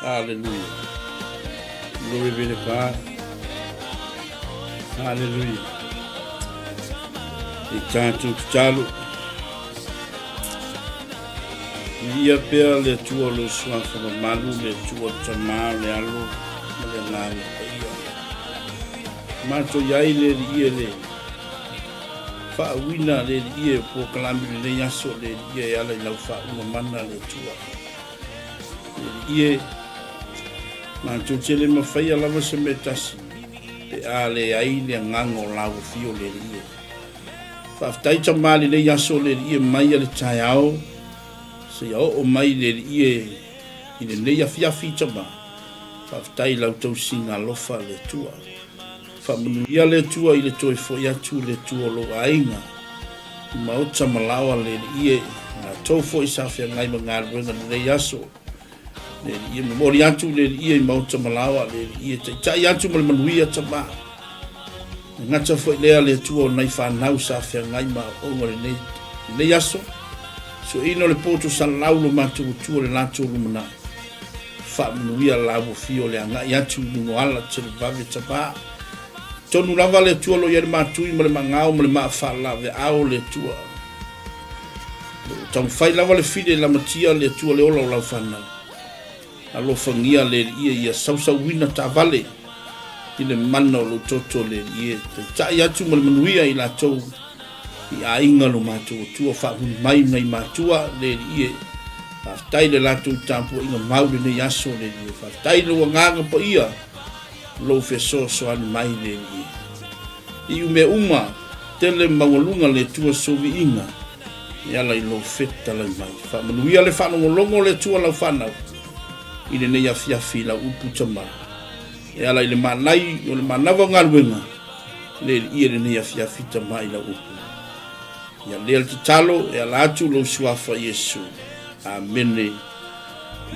Hallelujah. Glory be to God. Hallelujah. I tātou tatalo. Ia pea le Atua o lou suafa mamalu, le Atua o le Tama, o le Alo, ma le Agaga Paia. Matou i ai le Alii e le faauina le Alii e o polokalame i lenei aso, le Alii e ala i lau faauuga mana le Atua. Le Alii e, matou te le mafaia lava se mea tasi, pe a leai le agaga o lau afio le Alii e. Faafetai Tama i lenei aso le Alii e mai a le taeao seia oo mai le Alii e i lenei afiafi Tama. Faafetai i lau tausiga alofa le Atua. Faamanuia le Atua i le toe foi atu le Atua o lou aiga i maota ma laoa le Alii e, latou foi sa feagai ma galuega i lenei aso. Le Alii e momoli atu le Alii i maota ma laoa, le Alii e taitai atu ma le manuia Tama. E gata foi lea le Atua o nai fanau sa feagai ma aoaoga lenei, lenei aso. Sueina o le poto salalau lo matou Atua le latou lumanai. Faamanuia lau afio le agai atu i luga o ala televave Tama. Tonu lava le Atua lo i ai le matui ma le magao ma le maa faalaveao le Atua. Lo o taumafai lava le fili e lamatia le Atua le ola o lau fanau. Alofagia le Alii e ia sausauina taavale i le mana o lou toto le Alii e taitai atu ma le manuia i latou i aiga lo matou Atua faamuli mai nai matua le Alii e faafetai le latou tapuaiga mau lenei aso le Alii e faafetai lou agaga paia lou fesoasoani mai le Alii e I mea uma, tele maualuga le Atua soviiga e ala i lou fetalai mai. Faamanuia le faalogologo o le Atua lau fanau i lenei afiafi i lau upu tama. E ala i le manai o le manava o galuega le alii e lenei afiafi tama i lau upu. Ia lea le tatalo e ala atu lou suafa Iesu. Amene.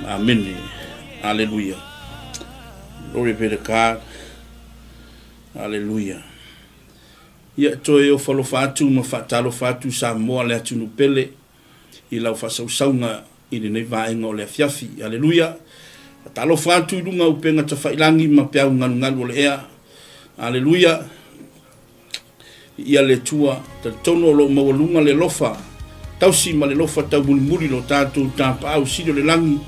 Amene. Aleluia. Glory be to God. Aleluia. Ia toe ofo alofa atu ma faatalofa atu Samoa le atunuu pele i lau faasausauga i lenei vaega o le afiafi. Aleluia. Faatalofa atu i luga upega tafailagi ma peau galugalu o le ea. Aleluia. Ia le Atua, talitonu o lo o maualuga le alofa tausi ma le alofa taumulimuli lo tatou Tapaau Sili o le Lagi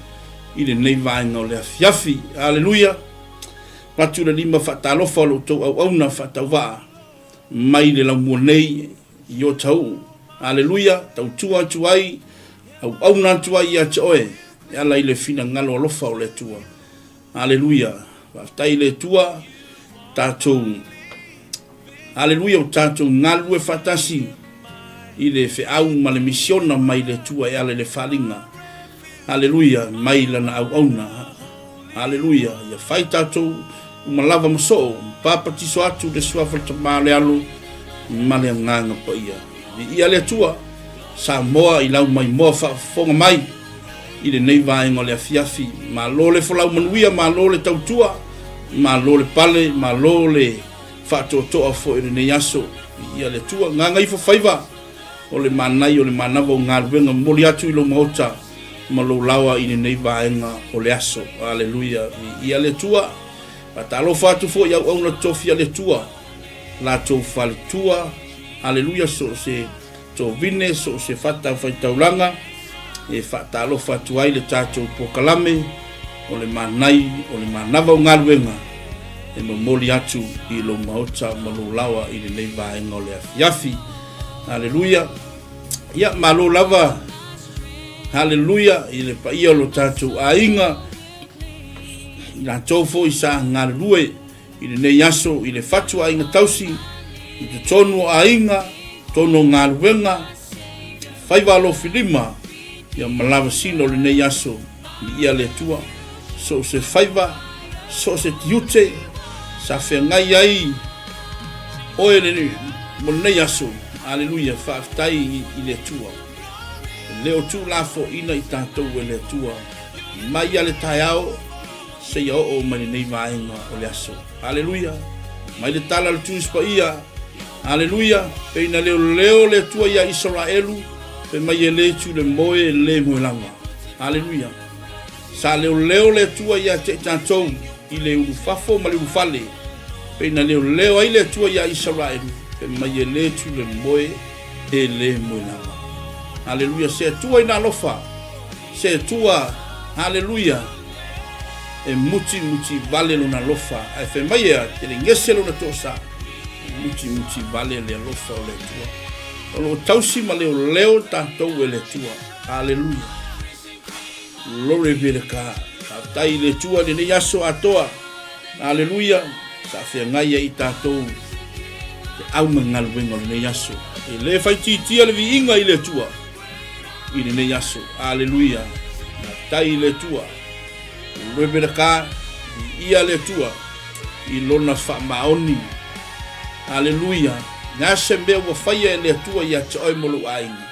i lenei vaega o le afiafi. Aleluia! Avatu le lima faatalofa o lo outou auauna faatauvaa mai le laumua nei i Otahuhu. Aleluia! Tautua atu ai, auauna atu ai ia te oe e ala i le finagalo alofa o le Atua. Aleluia! Faafetai i le Atua, tatou Aleluia, o tatou galulue faatasi i le feau ma le misiona mai le Atua e ala i le faaaliga. Aleluia, mai lana auauna. Aleluia, ia fai tatou uma lava ma soo, papatiso atu le suafa le Tama le Alo ma le Agaga Paia. Viia le Atua, Samoa i lau maimoa faafofoga mai i lenei vaega o le afiafi. Malo le folau manuia, malo le tautua, malo le pale, malo le faatoatoa foi o lenei aso. Viia le Atua, gagaifo faiva o le manai o le manava o galuega momoli atu i lou maota ma lou laoa i lenei vaega o le aso. Aleluia, viia le Atua. Faatalofa atu foi i auauna tofi a le Atua, latou faletua, Aleluia, so o se tovine, so o se fatafaitaulaga, e faatalofa atu ai le tatou polokalame o le manai o le manava o galuega e momoli atu i lou maota ma lou laoa i lenei vaega o le afiafi. Aleluia. Ia, malo lava. Haleluia i le paia o lo tatou aiga, i latou foi sa galulue i lenei aso i le fatu aiga tausi, i totonu o aiga, totonu o galuega, faiva alofilima, ia ma lavasina o lenei aso, viia le Atua, so o se faiva, so o se tiute sa feagai ai oe le, mo lenei aso, aleluia, faafetai i le Atua. E le o tuulafoaiina i tatou e le Atua mai lava le taeao seia oo mai lenei vaega o le aso. Aleluia! Mai le tala a le Tusi Paia, Aleluia! Pei na leoleo le Atua ia Isaraelu, fai mai e le tu le moe, e le moe lava. Aleluia! Sa leoleo le Atua ia te i tatou i le ulufafo ma le ulufale, pei na leoleo ai le Atua ia Isaraelu, fai mai e le tu le moe, e le moe lava. Aleluia! Se Atua ina alofa, Se Atua, Aleluia, e mutimuti vale Lona alofa, ae fai mai ea, te le gese Lona toasa, e mutimuti vale le alofa o le Atua. O lo o tausi ma leoleo tatou e le Atua. Aleluia. Glory be to God. Faafetai i le Atua i lenei aso atoa. Aleluia. Sa feagai ai i tatou te auga galuega o lenei aso. E le faitiitia le viiga i le Atua. i lenei aso. Aleluia. Faafetai i le Atua. Rebecca, viia le Atua i lona faamaoni. Aleluia. Le a se mea ua faia e le Atua ia te oe mo lou aiga.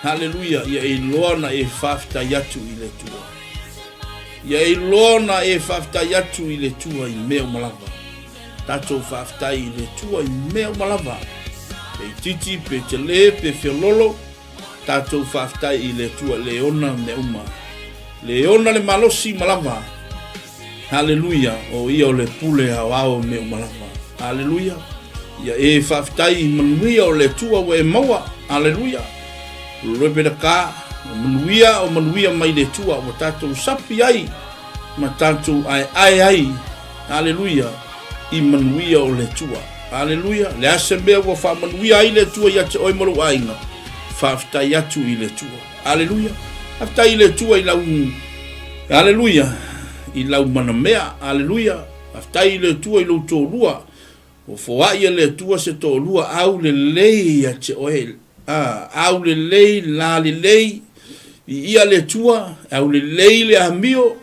Aleluia. Ia e iloa ona e faafetai atu i le Atua. Ia e iloa ona e faafetai atu i le Atua i mea uma lava. Tatou faafetai i le Atua i mea uma lava. Pe itiiti, pe tele, pe feololo, tatou faafetai i le Atua le ona mea uma. Le ona le malosi ma lava. Haleluia, o ia o le pule aoao o mea uma lava. Haleluia. Ia e faafetai i manuia o le Atua ua e maua. Haleluia. Rebecca, o manuia, o manuia mai le Atua ua tatou sapi ai ma tatou aeae ai, aleluia, i manuia o le Atua. Aleluia, le a se mea ua faamanuia ai le Atua ia te oe ma lou aiga, faafetai atu i le Atua. Aleluia, faafetai i le Atua i lau, aleluia, i lau manamea, aleluia, faafetai i le Atua i lou toalua, Ua foai e le Atua se toalua aulelei ia te oe, a, aulelei, lalelei, viia le Atua, aulelei le amio,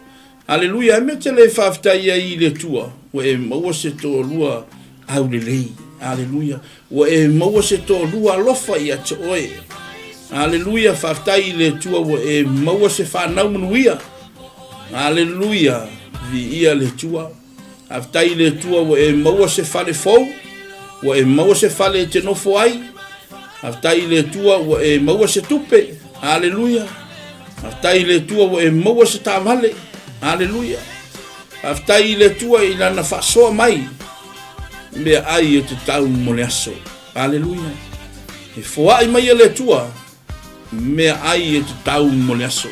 aleluia, e mea te le faafetai ai i le Atua, ua e maua se toalua aulelei, aleluia, ua e maua se toalua alofa ia te oe, aleluia, faafetai i le Atua ua e maua se fanau manuia, aleluia, viia le Atua. Faafetai i le Atua ua e maua se fale fou, ua e maua se fale e te nofo ai. Faafetai i le Atua ua e maua se tupe. Aleluia. Faafetai i le Atua ua e maua se taavale. Aleluia. Faafetai i le Atua i lana faasoa mai meaai e te tau mo le aso. Aleluia. E foai mai e le Atua meaai e tatau mo le aso.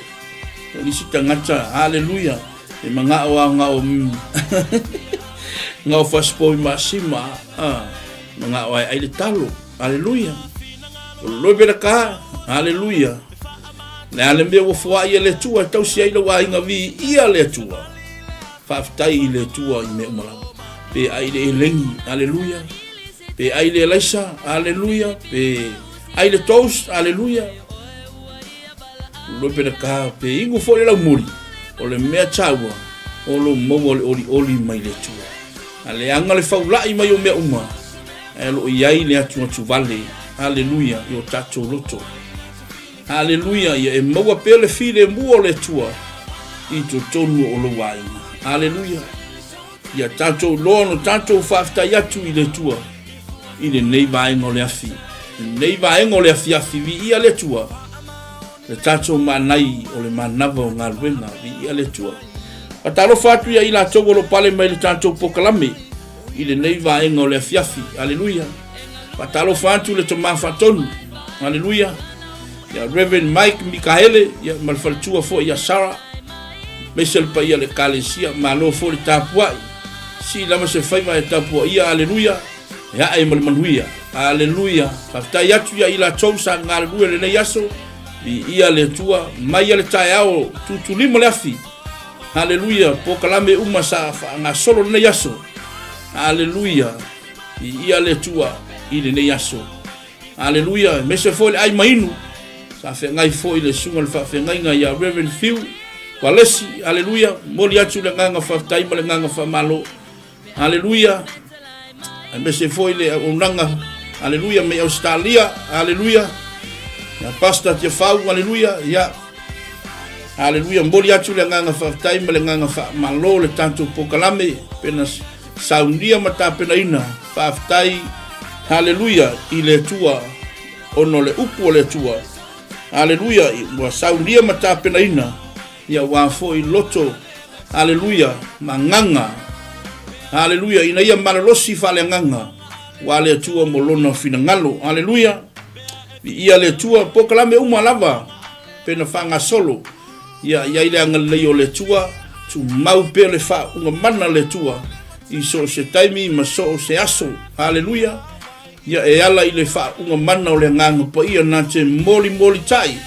O nisi tagata, haleluia, e mangao a ngao ngao fasipoi masima, a mangao ai ai le talo, haleluia. O loi pera ka, haleluia. Le a le mea ua foai e le Atua e tausi ai lou aiga viia le Atua. Faafetai i le Atua i mea uma lava. Pe ai le elegi, haleluia. Pe ai le elaisa, haleluia. Pe ai le toast, aleluia. Loi pena ka pe ingu foi le laumoli, o le mea taua, o lo maua le olioli mai le Atua. A leaga le faulai mai o mea uma, ae o lo o i ai le atuatu vale, aleluia, i o tatou loto. Aleluia, ia e maua pea le filemu o le Atua i totonu o lou aiga. Aleluia. Ia tatou iloa ona tatou faafetai atu i le Atua i lenei vaega o le afi, lenei vaega o le afiafi, viia le Atua, le tatou manai o le manava o galuega, viia le Atua. Faatalofa atu ia i latou o lo o pale mai i le tatou polokalame i lenei vaega o le afiafi. Aleluia. Faatalofa atu le Tama Faatonu. Aleluia. Ia Reverend Mike Mikaele ia, ma le faletua foi ia Sarah. Aemaise le paia o le Ekalesia. Malo foi le tapuai. Sii lava se faiva e tapuaia. Aleluia. E ae ma le manuia. Aleluia. Faafetai atu ia i latou sa galulue lenei aso. Viia le Atua. Mai ia le taeao tutulima le afi. Aleluia. Polokalame uma sa faagasolo lenei aso. Aleluia. Viia le Atua i lenei aso. Aleluia. Aemaise foi le ai mainu. Sa feagai foi le susuga le faafeagaiga ia Reverend Fiu Walesi. Aleluia. Momoli atu le agaga faafetai ma le agaga faamalo. Aleluia. Aemaise foi le auaunaga, aleluia, mai Ausetalia, aleluia. Ia Pastor Tiafau, aleluia, ia. Aleluia, momoli atu le agaga faafetai ma le agaga faamalo le tatou polokalame pena saunia ma tapenaina. Faafetai, aleluia, i le Atua ona o le upu o le Atua. Aleluia, ua saunia ma tapenaina. Ia aua foi loto, aleluia, ma agaga, aleluia, ina ia malolosi faaleagaga, aua le Atua mo Lona finagalo, aleluia. Viia le Atua, polokalame uma lava, pena faagasolo, ia i ai le agalelei o le Atua, tumau pea le faauuga mana a le Atua, i so o se taimi ma so o se aso, aleluia. Ia e ala i le faauuga mana o le Agaga Paia na te molimolitai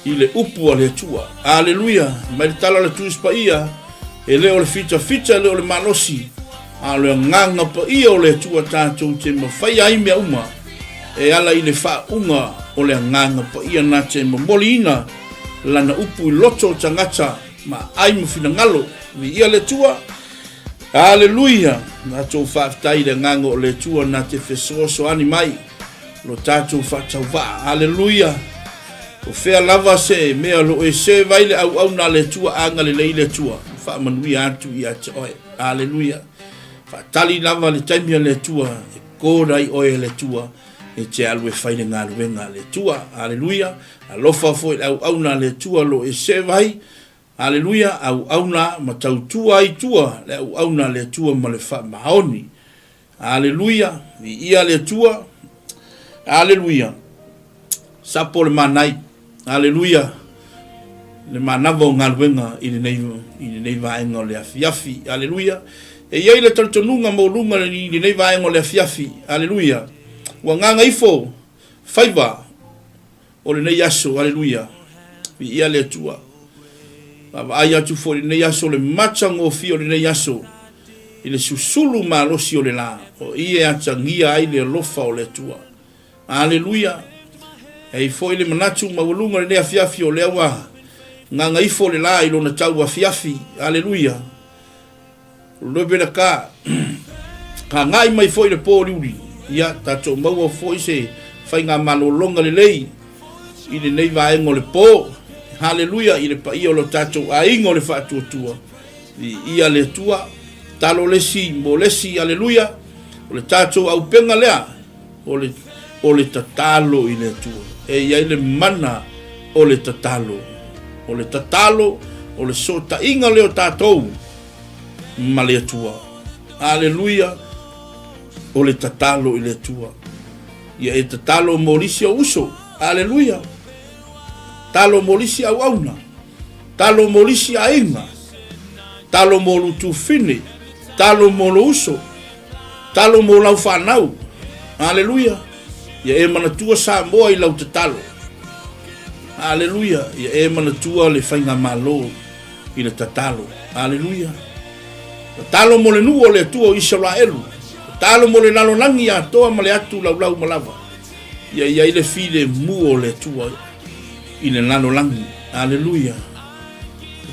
i le upu a le Atua. Aleluia! Mai le tala o le Tusi Paia, e le o le fitafita, e le o le malosi, a o le Agaga Paia o le Atua tatou te mafaia ai mea uma e ala i le faauuga o le Agaga Paia na te momoliina Lana upu i loto o tagata ma ai ma finagalo. Viia le Atua! Aleluia! Matou faafetai i le Agaga o le Atua na te fesoasoani mai lo tatou faatauvaa. Aleluia! O fea lava se mea o lo o e serve ai le auauna a le Atua, agalelei le Atua, faamanuia atu ia te oe. Aleluia! Faatali lava le taimi a le Atua e call ai oe e le Atua e te alu e fai le galuega a le Atua. Aleluia! Alofa foi i le auauna a le Atua o lo o e serve ai. Aleluia, auauna ma tautua ai tua le auauna a le Atua ma le faamaoni. Aleluia, viia le Atua. Aleluia. Sapo le manai. Aleluia. Le manava o galuega i lenei, i lenei vaega o le afiafi. Aleluia. E i ai le talitonuga maualuga i lenei vaega o le afiafi. Aleluia. Ua gagaifo faiva o lenei aso, aleluia, viia le Atua. Vaavaai atu foi i lenei aso le matagofie o lenei aso i le susulu malosi o le la, o i e atagia ai le alofa o le Atua. Aleluia! E i ai foi le manatu maualuga i lenei afiafi o lea ua gagaifo le la i lona tau afiafi. Aleluia! Love ka agai mai foi le po uliuli, ia tatou maua foi se faigamalologa lelei i lenei vaega o le po. Haleluia i le paia o lo tatou aiga o le faatuatua. Viia le Atua, talo le isi mo le isi, aleluia. O le tatou auupega lea, o le, o le tatalo i le Atua. E i ai le mana o le tatalo. O le tatalo, o le sootaiga lea o tatou ma le Atua. Aleluia! O le tatalo i le Atua. Ia e tatalo mo lisi ou uso. Aleluia! Talo mo lisi auauna. Talo mo lisi aiga. Talo mo lutufine. Talo mo lo uso. Talo mo lau fanau. Aleluia. Ia e manatua Samoa i lau tatalo. Aleluia. Ia e manatua le faigamalo i le tatalo. Aleluia. Tatalo mo le nuu o le Atua o Isaraelu. Tatalo mo le lalolagi atoa ma le atu laulau ma lava. Ia i ai le filemu o le Atua i le lalolagi. Aleluia.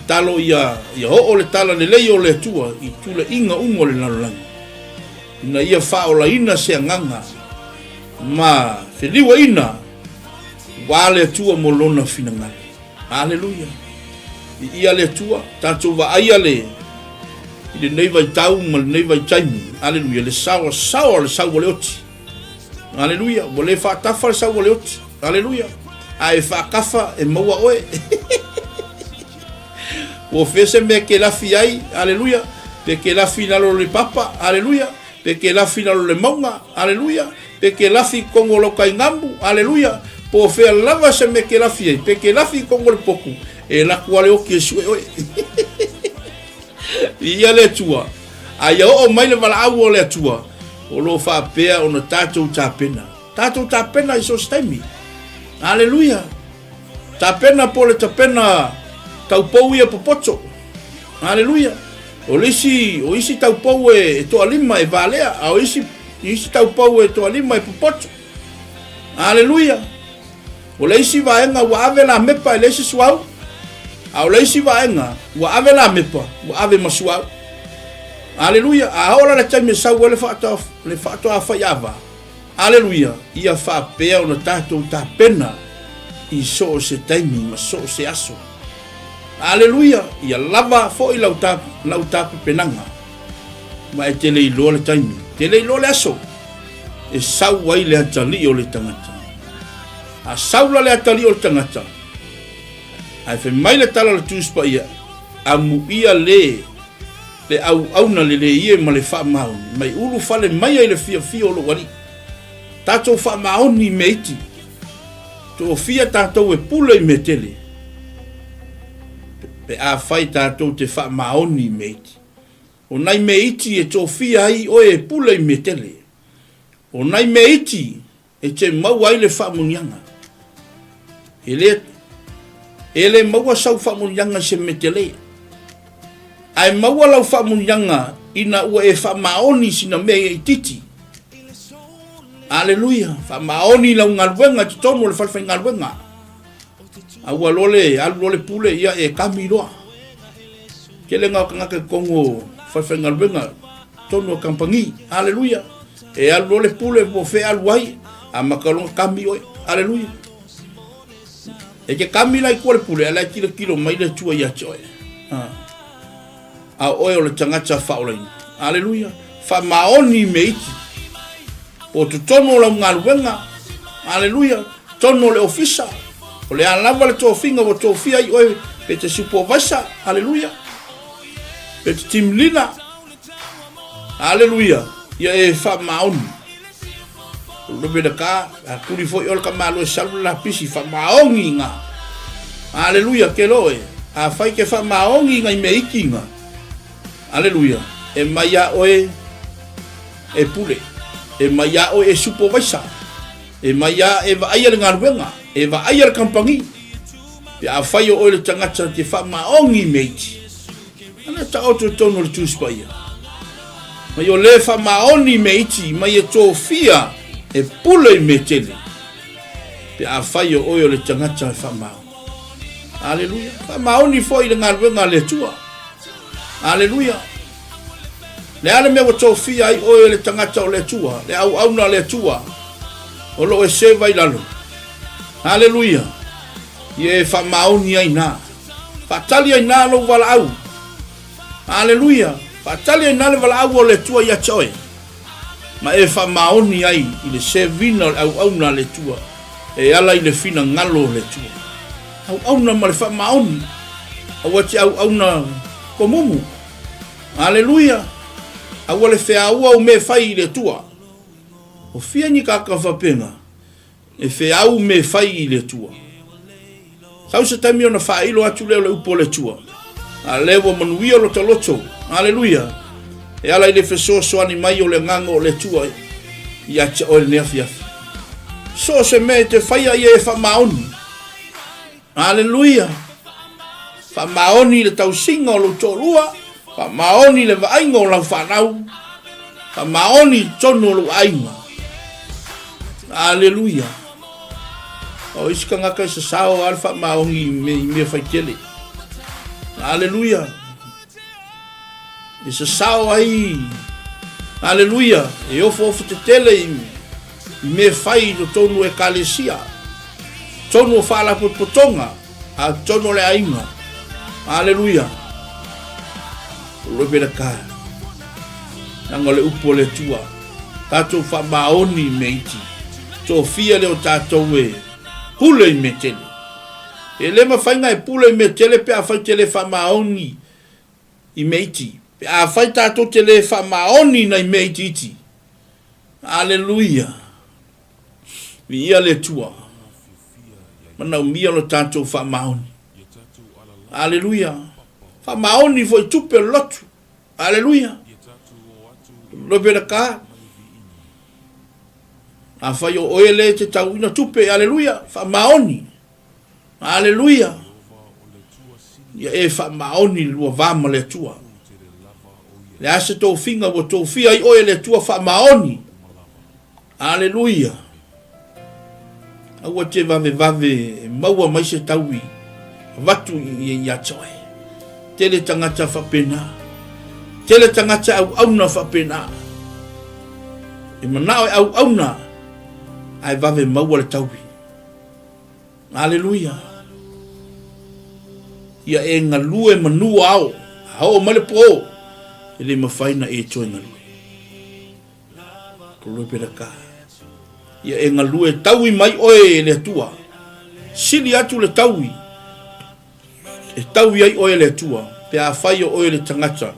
Tatalo ia, ia oo le tala lelei o le Atua i tulaiga uma o le lalolagi, ina ia faaolaina se agaga ma feliuaina aua le Atua mo Lona finagalo. Aleluia. Viia le Atua, tatou vaaia le i lenei vaitau ma lenei vaitaimi. Aleluia, le saoasaoa o le sau o le oti. Aleluia, ua le faatafa le sau o le oti. Aleluia. A e faakafa e maua oe. Ua fea se mea e ke lafi ai, aleluia, pe ke lafi i lalo o le papa, aleluia, pe ke lafi i lalo o le mauga, aleluia, pe ke lafi i totonu o lau taigamu, aleluia, po o fea lava se mea e ke lafi ai, pe ke lafi i totonu o le potu, e alu atu lava le oti e sue oe. Viia le Atua. A ia oo mai le valaau o le Atua, o lo o faapea ona tatou tapena. Tatou tapena i so o se taimi. Aleluia. Tapena po o le tapena taupou ia popoto. Aleluia. O le isi, o isi taupou e, e toalima e valea, a o isi, isi taupou e toalima e popoto. Aleluia. O le isi vaega ua ave lamepa e leai se suauu, a o le isi vaega ua ave lamepa ua ave ma suauu. Aleluia! A oo la le taimi e sau ai le faatoa faiava, aleluia, ia faapea ona tatou tapena i so o se taimi ma so o se aso. Aleluia! Ia lava foi lau lau tapepenaga, ma e te le iloa le taimi, te le iloa le aso e sau ai le atalii o le tagata. A sau la le atalii o le tagata, ae fai mai le tala o le Tusi Paia, Amuia le le auauna lelei e ma le faamaoni, mai ulufale mai ai le fiafia o lou alii. Tatou faamaoni i mea iti, tofia tatou e pule i mea tele, pe afai tatou te faamaoni i mea iti. O nai mea iti e tofia ai oe e pule i mea tele. O nai mea iti e te maua ai le faamuniaga. E le, e le maua sau faamuniaga i se mea tele. Ae maua lau faamuniaga ina ua e faamaoni i sina mea ia itiiti. Aleluia! Faamaoni i lau galuega i totonu o le falefaigaluega. A ua loa le alu loa le pule, ia e kami loa. Tele ngā o tagata i totonu o falefaigaluega, totonu o kamupani. Aleluia! E alu loa le pule po o fea e alu ai, amata loa ona kami oe. Aleluia! E te kami la i tua le pule, a la e tilotilo mai le Atua ia te oe. A o oe o le tagata faaolaina. Aleluia! Faamaoni i mea iti. Po o totonu o lau galuega. Aleluia! Totonu o le ofisa. O le a lava le tofiga ua tofia ai oe pe te supervisor. Aleluia! Pe te team leader. Aleluia! Ia e faamaoni. O le mea ka, a kuli foi o le ka malo e salu le lapisi, faamaoni nga. Aleluia, ke loe. A fai ke faamaoni nga i mea iki nga. Aleluia. E mai a oe e pule. E mai a oe e supervisor. E mai a e vaaia le galuega. E vaaia le kamupani. Pe a fai o oe le tagata te faamaoni i mea iti. Ana taoto i totonu o le Tusi Paia. Mai o le faamaoni i mea iti, mai e tofia e pule i mea tele. Pe a fai o oe o le tagata e faamaoni. Aleluia. Faamaoni foi i le galuega a le Atua. Aleluia. Le a le mea ua tofia ai oe le tagata o le Atua, le auauna a le Atua, o lo o e seva i lalo. Aleluia. Ia e faamaoni ai na. Faatali ai na lou valaau. Aleluia. Faatali ai na le valaau o le Atua ia te oe. Ma e faamaoni ai i le sevina o le auauna a le Atua e ala i le finagalo o le Atua. Auauna ma le faamaoni. Aua te auauna komumu. Aleluia. Aua le feaua o mea fai i le Atua. O fia ni kaka faapena. E feau me fai i le Atua. Sau se taimi ona faailo atu lea o le upu o le Atua. A lea ua manuia lota loto. Aleluia. E ala i le fesoasoani mai o le Agaga o le Atua ia te oe lenei afiafi. So o se mea e te faia ia e faamaoni. Aleluia! Faamaoni i le tausiga o lou toalua, faamaoni i le vaaiga o lau fanau, faamaoni i totonu o lou aiga. Aleluia! O isi tagata e sasao lava le faamaoni i mea faitele. Aleluia! E sasao ai, aleluia, e ofoofo tetele i mea fai i totonu o ekalesia, totonu o faalapotopotoga, a totonu o le aiga. Aleluia. O lo pela ka. Nanga le upu o le Atua. Tatou faamaoni i mea iti. Tofia le o tatou e pule i mea tele. E le mafai ona e pule i mea tele pe afai e te le faamaoni i mea iti. Pe afai tatou te le faamaoni i nai mea itiiti. Aleluia! Viia le Atua. Manaomia lo tatou faamaoni. Aleluia! Faamaoni foi i tupe o le lotu. Aleluia! Glory to God. Afai o oe le te tauina tupe, aleluia, faamaoni. Aleluia. Ia e faamaoni le lua va ma le Atua. Le a se tofiga ua tofia ai oe e le Atua faamaoni. Aleluia. Aua te vavevave e maua mai se taui avatu ia te oe. Tele tagata faapena. Tele tagata auauna faapena. E manao e auauna ae vave maua le taui. Aleluia. Ia e galue manu ao, a oo mai le po, e le mafai na e toe galue. Glory be to God. Ia e galue taui mai oe e le Atua. Sili atu le taui e taui ai oe e le Atua, pe afai o oe le tagata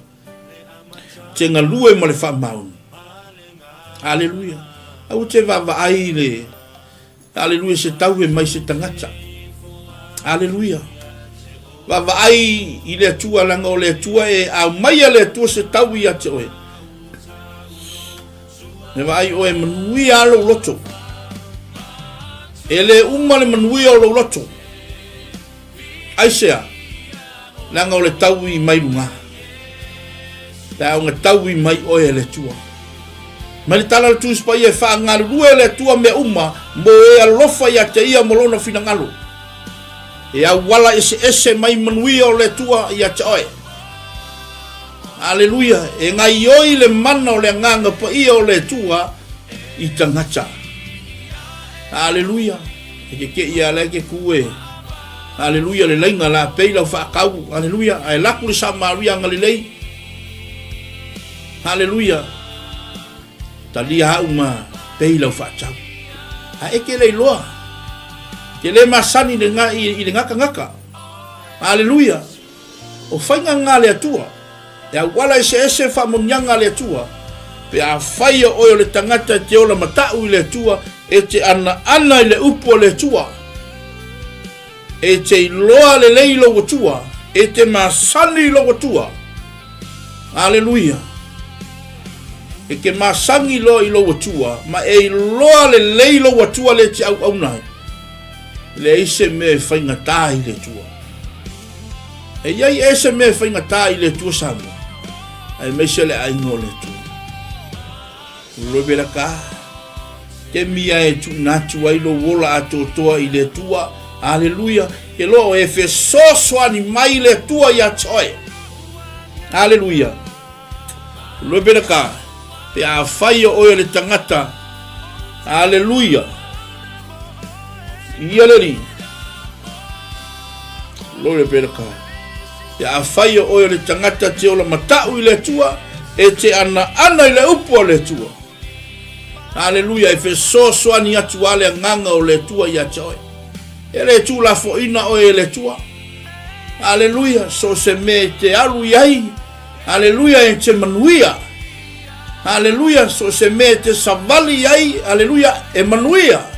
te galue ma le faamaoni. Aleluia. Aua te vaavaai i le Aleluia se tau e mai se tagata. Aleluia. Vaavaai i le Atua leaga o le Atua e aumaia le Atua se tau ia te oe. E vaai oe manuia lou loto. E le uma le manuia o lou loto. Aisea? Leaga o le taui mai luga. Pe a ona taui mai oe e le Atua. Mai le tala o le Tusi Paia e faagalulue e le Atua mea uma mo e alofa ia te ia mo lona finagalo. E auala eseese mai manuia o le Atua ia te oe. Aleluia! E gaioi le mana o le Agaga Paia o le Atua i tagata. Aleluia! E ke ke ia le ke ku e. Aleluia le lainga la pei lau faakau. Aleluia! Ae laku le Samaria Galilei. Aleluia! Talia au ma pei lau faatau. Ae e ke le iloa. Ke le masani le nga i le gakagaka. Aleluia! O faiga nga le Atua, e auala eseese faamuniaga a le Atua, pe afai o oe o le tagata e te ola matau i le Atua, e te anaana i le upu a le Atua, e te iloa lelei lou Atua, e te masani i lou Atua. Aleluia! E te masani loa i lou Atua, ma e iloa lelei lou Atua le te auauna ai. Leai se mea e faigata i le Atua. E i ai ea se mea e faigata i le Atua Samoa, aemaise le aiga o le Atua. Glory to God. Kemi ia e tuuina atu ai lou ola atoatoa i le Atua. Aleluia. Ke loa o e fesoasoani mai le Atua ia te oe. Aleluia. Glory to God. Pe afai o oe o le tagata. Aleluia. Ia le Alii. Glory be to God. Pe afai o oe o le tagata te ola matau i le Atua, e te anaana i le upu a le Atua. Aleluia, e fesoasoani atu a le agaga o le Atua ia te oe. E le tuulafoina oe e le Atua. Aleluia, so o se mea e te alu i ai, aleluia, e te manuia. Aleluia, so o se mea e te savali i ai, aleluia, e manuia.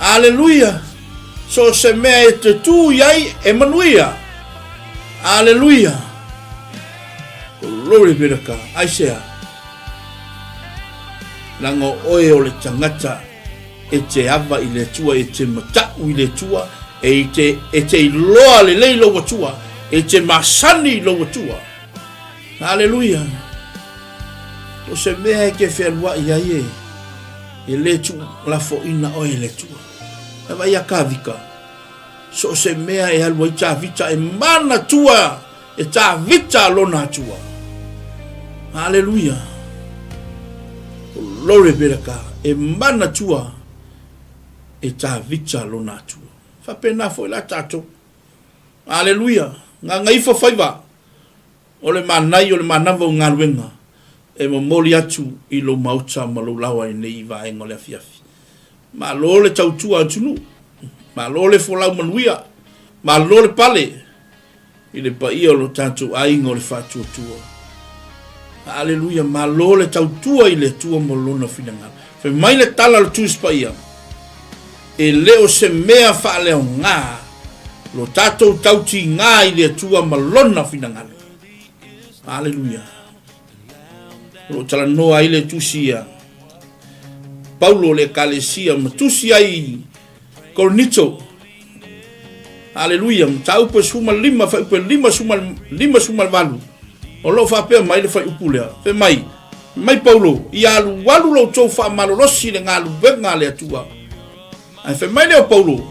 Aleluia! So o se mea e te tū i ai e manuia. Aleluia! Glory be to God. Aisea? Leaga o oe o le tagata e te ava i le Atua, e te matau i le Atua, e te, e te iloa lelei lou Atua, e te masani i lou Atua. Aleluia! O se mea e te fealuai ai e, e le tuulafoina oe e le Atua. E vaai ia Tavita, so o se mea e alu ai Tavita e manatua e Tavita lona Atua. Aleluia! Glory be to God. E manatua e Tavita lona Atua. Faapena foi la tatou. Aleluia! Gagaifa faiva. O le manai o le manava o galuega e momoli atu i lou maota ma lou laoa i nei vaega o le afiafi. Malo le tautua atunuu. Malo le folau manuia. Malo le pale i le paia o lo tatou aiga o le faatuatua. Aleluia, malo le tautua i le Atua mo lona finagalo. Fai mai le tala o le Tusi Paia, e le o se mea faaleaoga lo tatou tautiga i le Atua ma lona finagalo. Aleluia. O lo o talanoa ai le tusi ia Paulo o le Ekalesia ma tusi ai Korinito. Aleluia, mataupu e 15, fuaiupu e 58. O lo o faapea mai le fuaiupu lea, fai mai, mai Paulo, ia alualu lo outou faamalolosi i le galuega a le Atua. Ae fai mai lea o Paulo,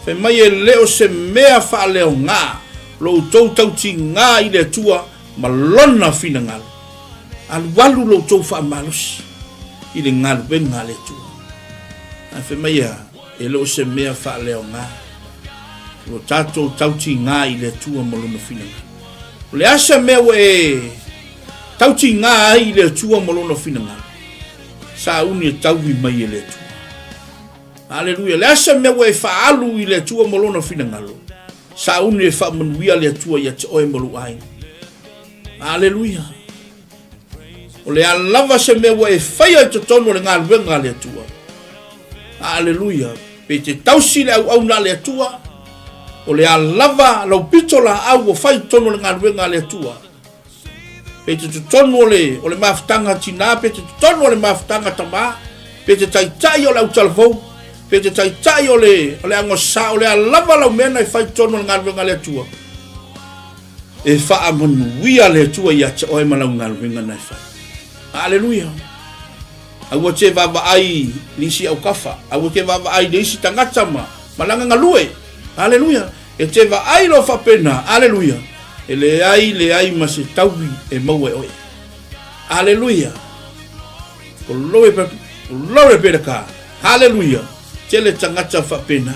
fai mai e le o se mea faaleaoga lo outou tautiga i le Atua ma Lona finagalo. Alualu lo outou faamalosi i le galuega a le Atua. Ae fai mai e a? E le o se mea faaleaoga lo tatou tautiga i le Atua ma Lona finagalo. O le a se mea ua e tautiga ai i le Atua ma Lona finagalo? Sauni e taui mai e le Atua. Aleluia. Le a se mea ua e faaalu i le Atua ma Lona finagalo? Sauni e faamanuia le Atua ia te oe ma lou aiga. Aleluia. O le a lava se mea ua e faia i totonu o le galuega a le Atua. Aleluia. Pe te tausi le auauna a le Atua, o le a lava lau pito laau ua fai i totonu o le galuega a le Atua. Pe te totonu o le, o le mafutaga tinā, pe te totonu o le mafutaga tamā, pe te taitai o le autalavou, pe te taitai o le, o le agosā, o le a lava lau mea na e fai i totonu o le galuega a le Atua. E faamanuia le Atua ia te oe ma lau galuega na e fai. Aleluia. Aua te vaavaai i le isi aukafa, aua te vaavaai i le isi tagata ma, ma lana galue. Aleluia. E te vaai loa faapena, aleluia, e leai, leai ma se taui e maua e oe. Aleluia. Glory, glory be to God. Haleluia. Tele tagata faapena.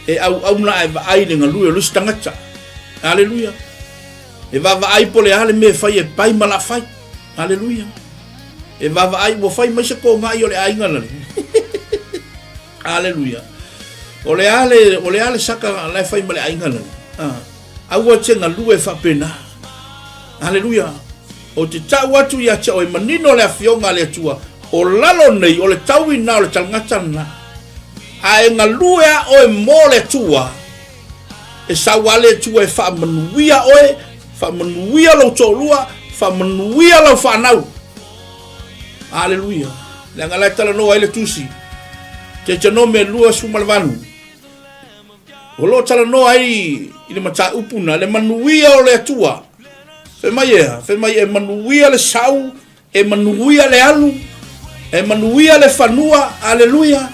E auauna ae vaai i le galue o le isi tagata. Aleluia. E vaavaai po o le a le mea e fai e pai ma la fai. Aleluia. E vaavaai ua fai mai se kogai o le aiga lale. Aleluia. O le a le, o le a le saka la e fai ma le aiga lale. Ah. Aua te galue faapena. Aleluia. Ou te tau atu ia te oe, manino le afioga a le Atua, o lalo nei, o le taui na o le talagata lena. A e galue a oe mo le Atua, e sau a le Atua e faamanuia oe, faamanuia lou toalua, faamanuia lau fanau. Aleluia. Leaga la e talanoa ai le tusi. Tetenome 28. O lo o talanoa ai i le mataupu na, le manuia o le Atua. Fai mai e a? Fai mai e manuia le sau, e manuia le alu, e manuia le fanua, aleluia.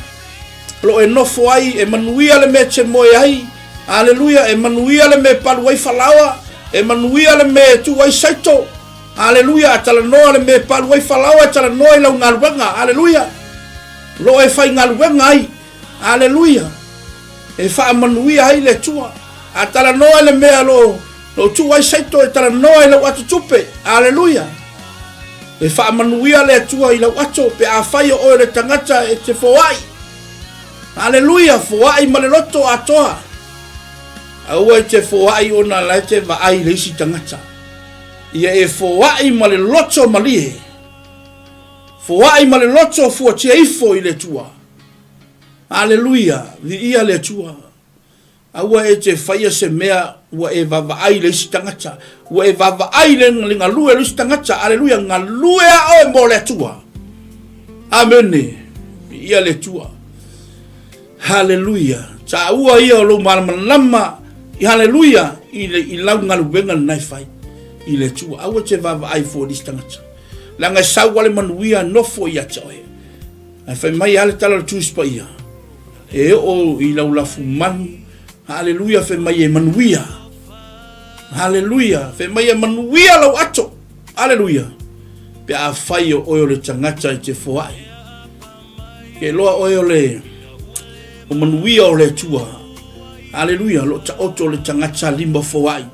O lo o e nofo ai, e manuia le mea e te moe ai, aleluia, e manuia le mea e palu ai falaoa, e manuia le mea e tuu ai saito, aleluia, a talanoa le mea e palu ai falaoa, e talanoa i lau galuega, aleluia. O lo o e faigaluega ai. Aleluia! E faamanuia ai le Atua. A talanoa i le mea lo, lo tuu ai saito e talanoa i lau ato tupe. Aleluia! E faamanuia le Atua i lau ato pe afai o oe le tagata e te foai. Aleluia! Foai ma le loto atoa. Aua e te foai ona la e te vaai i le isi tagata. Ia e foai ma le loto malie. Foai ma le loto fuatia ifo i le Atua. Aleluia! Viia le Atua! Aua e te faia se mea ua e vaavaai i le isi tagata, ua e vaavaai i le galue o le isi tagata. Aleluia! Galue a oe mo le Atua. Amene. Viia le Atua. Haleluia. Taua ia o lou malamalama i haleluia i, le, i lau galuega lena e fai i le Atua. Aua te vaavaai fua i le isi tagata. Leaga e sau a le manuia nofo ia te oe. Ae fai mai lava le tala o le Tusi Paia, e oo i lau lafumanu, haleluia, fai mai e manuia. Haleluia, fai mai e manuia lau ato. Haleluia. Pe afai o oe o le tagata e te foai. Ke loa oe o le o manuia o le Atua. Haleluia, lo taoto le tagata lima foai.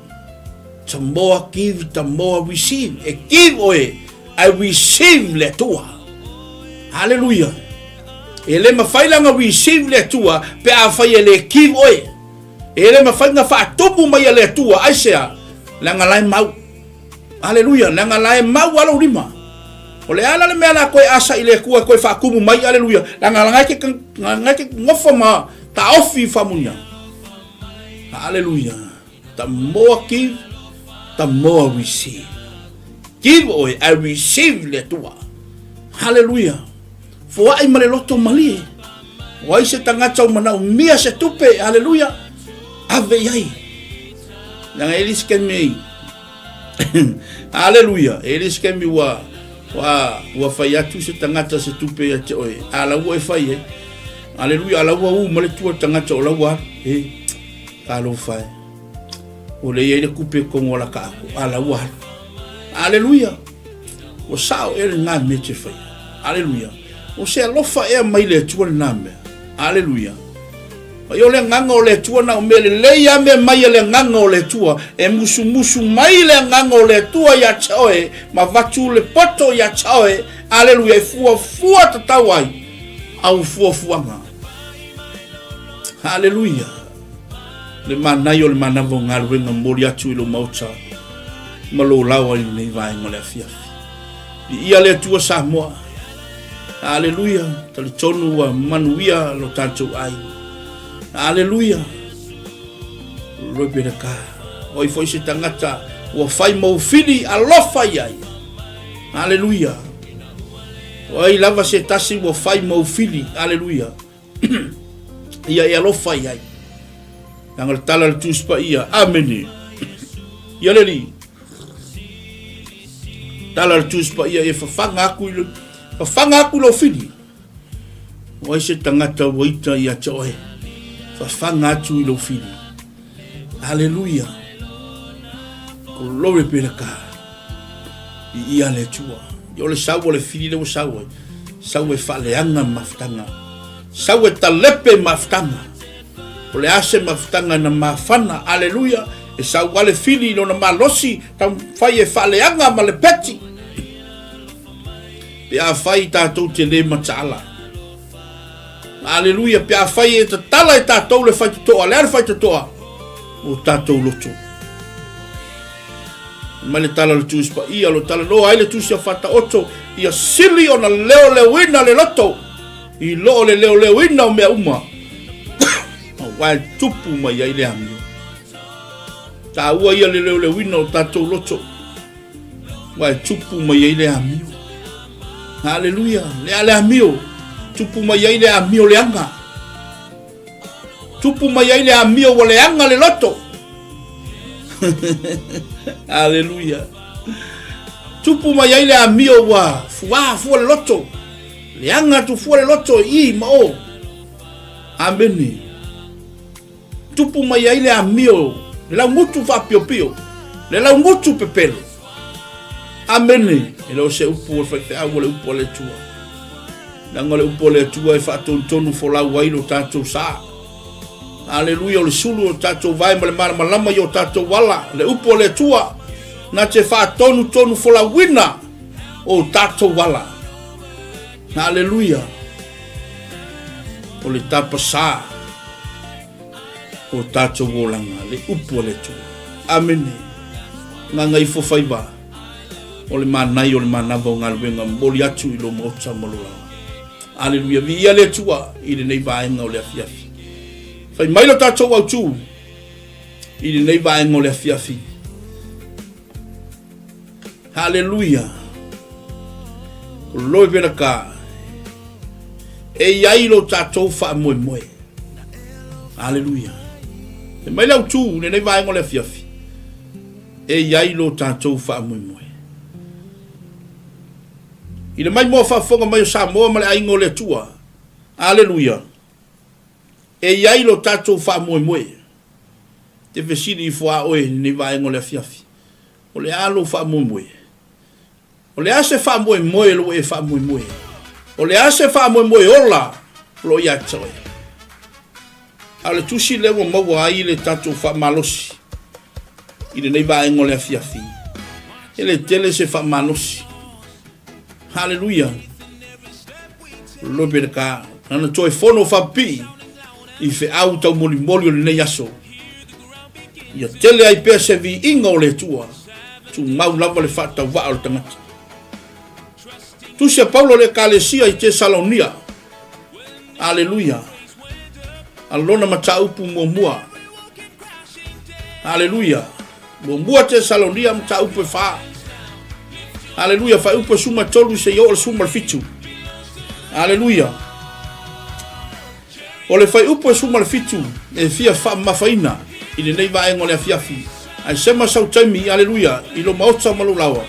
The more give, the more receive. E give oe, I receive le Atua. Haleluia. E le mawhai langa receive le Atua, pe afai e le give oe. E le mafai ona faatumu mai e le Atua, aisea? Leaga la e mau. Aleluia, leaga la e mau a lou lima. O le a la le mea la koe asa i le Atua e koe faatumu mai, aleluia, leaga la e te, la e te nofo ma taofi i faamunia. Aleluia. The more give, the more receive. Give oe, I receive le Atua. Hallelujah. Foai ma le loto malie. O ai se tagata o manaomia se tupe, haleluia, ave i ai. Leaga e le se taimi, haleluia, e le se taimi ua, ua, ua fai atu se tagata se tupe ia te oe, a la ua e fai ai. Haleluia, a la ua u ma le tua tagata o la ua alu. E, talofa e. Ua le i ai le kupe i totonu o la ta ato, a la ua alu. Aleluia! Ua sao ea lena mea e te faia. Aleluia! O se alofa ea mai le Atua lena mea. Aleluia! Ai o le agaga o le Atua na o mea lelei a mea mai a le agaga o le Atua. E musumusu mai le agaga o le Atua ia te oe, ma avatu le poto ia te oe. Aleluia! E fuafua tatau ai au fuafuaga. Aleluia! Le manaia o le manava o galuega momoli atu i lou maota ma lou laoa i lenei vaega o le afiafi. Viia le Atua Samoa. Aleluia, talitonu ua manuia lo tatou aiga. Aleluia. Loi pele ka. Oi foi se tagata ua fai mau fili alofa i ai. Aleluia. Oi lava se tasi ua fai mau fili. Aleluia. Ia e alofa i ai. Leaga le tala a le Tusi Paia. Amene. Ia le Alii. Tala a le Tusi Paia e fafaga aku i le fafaga aku i lou fili. O ai se tagata ua ita ia te oe. Fafaga atu i lou fili. Aleluia. Glory be to God. I ia le Atua. I o le sau o le fili le ua sau ai. Sau e faaleaga mafutaga. Sau e talepe mafutaga. O le a se mafutaga na mafana. Aleluia. E sau a le fili i lona malosi. Taumafai e faaleaga ma le peti. Pe afai tatou te le mataala. Aleluia, pe afai e tatala e tatou le faitotoa, le a le faitotoa? O tatou loto. Mai le tala o le Tusi Paia, o lo talanoa ai le Tusi a Faataoto, ia sili ona leoleoina le loto, i lo o le leoleoina o mea uma, aua e tupu mai ai le amio. Taua ia le leoleoina o tatou loto. Ua e tupu mai ai le amio. Aleluia, le a le amio, tupu mai ai le amio leaga. Tupu mai ai le amio ua leaga le loto. Aleluia. Tupu mai ai le amio ua fuā fua le loto. Leaga atu fua le loto i ma o. Amene. Tupu mai ai le amio, le laugutu faapiopio, le laugutu pepelo. Amene. E le o se upu o le faifeau, o le upu a le Atua. Leaga o le upu a le Atua e faatonutonu folau ai lo tatou sa. Aleluia, o le sulu o tatou vae ma le malamalama i o tatou ala. Le upu a le Atua, na te faatonutonu folauina o tatou ala. Aleluia. O le tapasā o tatou olaga, le upu a le Atua. Amene. Gagaifo faiva o le manaia o le manava o galuega momoli atu i lou maota ma lou laoa. Aleluia. Viia le Atua i lenei vaega o le afiafi. Fai mai lo tatou autū i lenei vaega o le afiafi. Haleluia! Glory be to God. E i ai lo tatou faamoemoe. Haleluia. E mai lau tu lenei vaega o le afiafi. E i ai lo tatou faamoemoe. I le maimoa faafofoga mai o Samoa ma le aiga o le Atua. Haleluia. E i ai lo tatou faamoemoe. Te fesili ifo a oe i lenei vaega o le afiafi. O le a lou faamoemoe? O le a se faamoemoe o lo o e faamoemoe ai? O le a se faamoemoe ola o lo o ia te oe? A o le tusi lea ua maua ai le tatou faamalosi i lenei vaega o le afiafi, e le tele se faamalosi. Haleluia! Glory be to God. Nana toe fono faapipii i feau taumolimoli o lenei aso. Ia tele ai pea se viiga o le Atua, tumau lava le faatauvaa o le tagata. Tusi a Paulo i le Ekalesia i Tesalonia. Aleluia. A lona mataupu muamua. Aleluia. Muamua Tesalonia mataupu e fa. Aleluia. Faaiupu e suma tolu seia oo le suma le fitu. Aleluia. O le fuaiupu e 17 e fia faamamafaina i lenei vaega o le afiafi, ae sema sau taimi, aleluia, i lou maota ma lou laoa,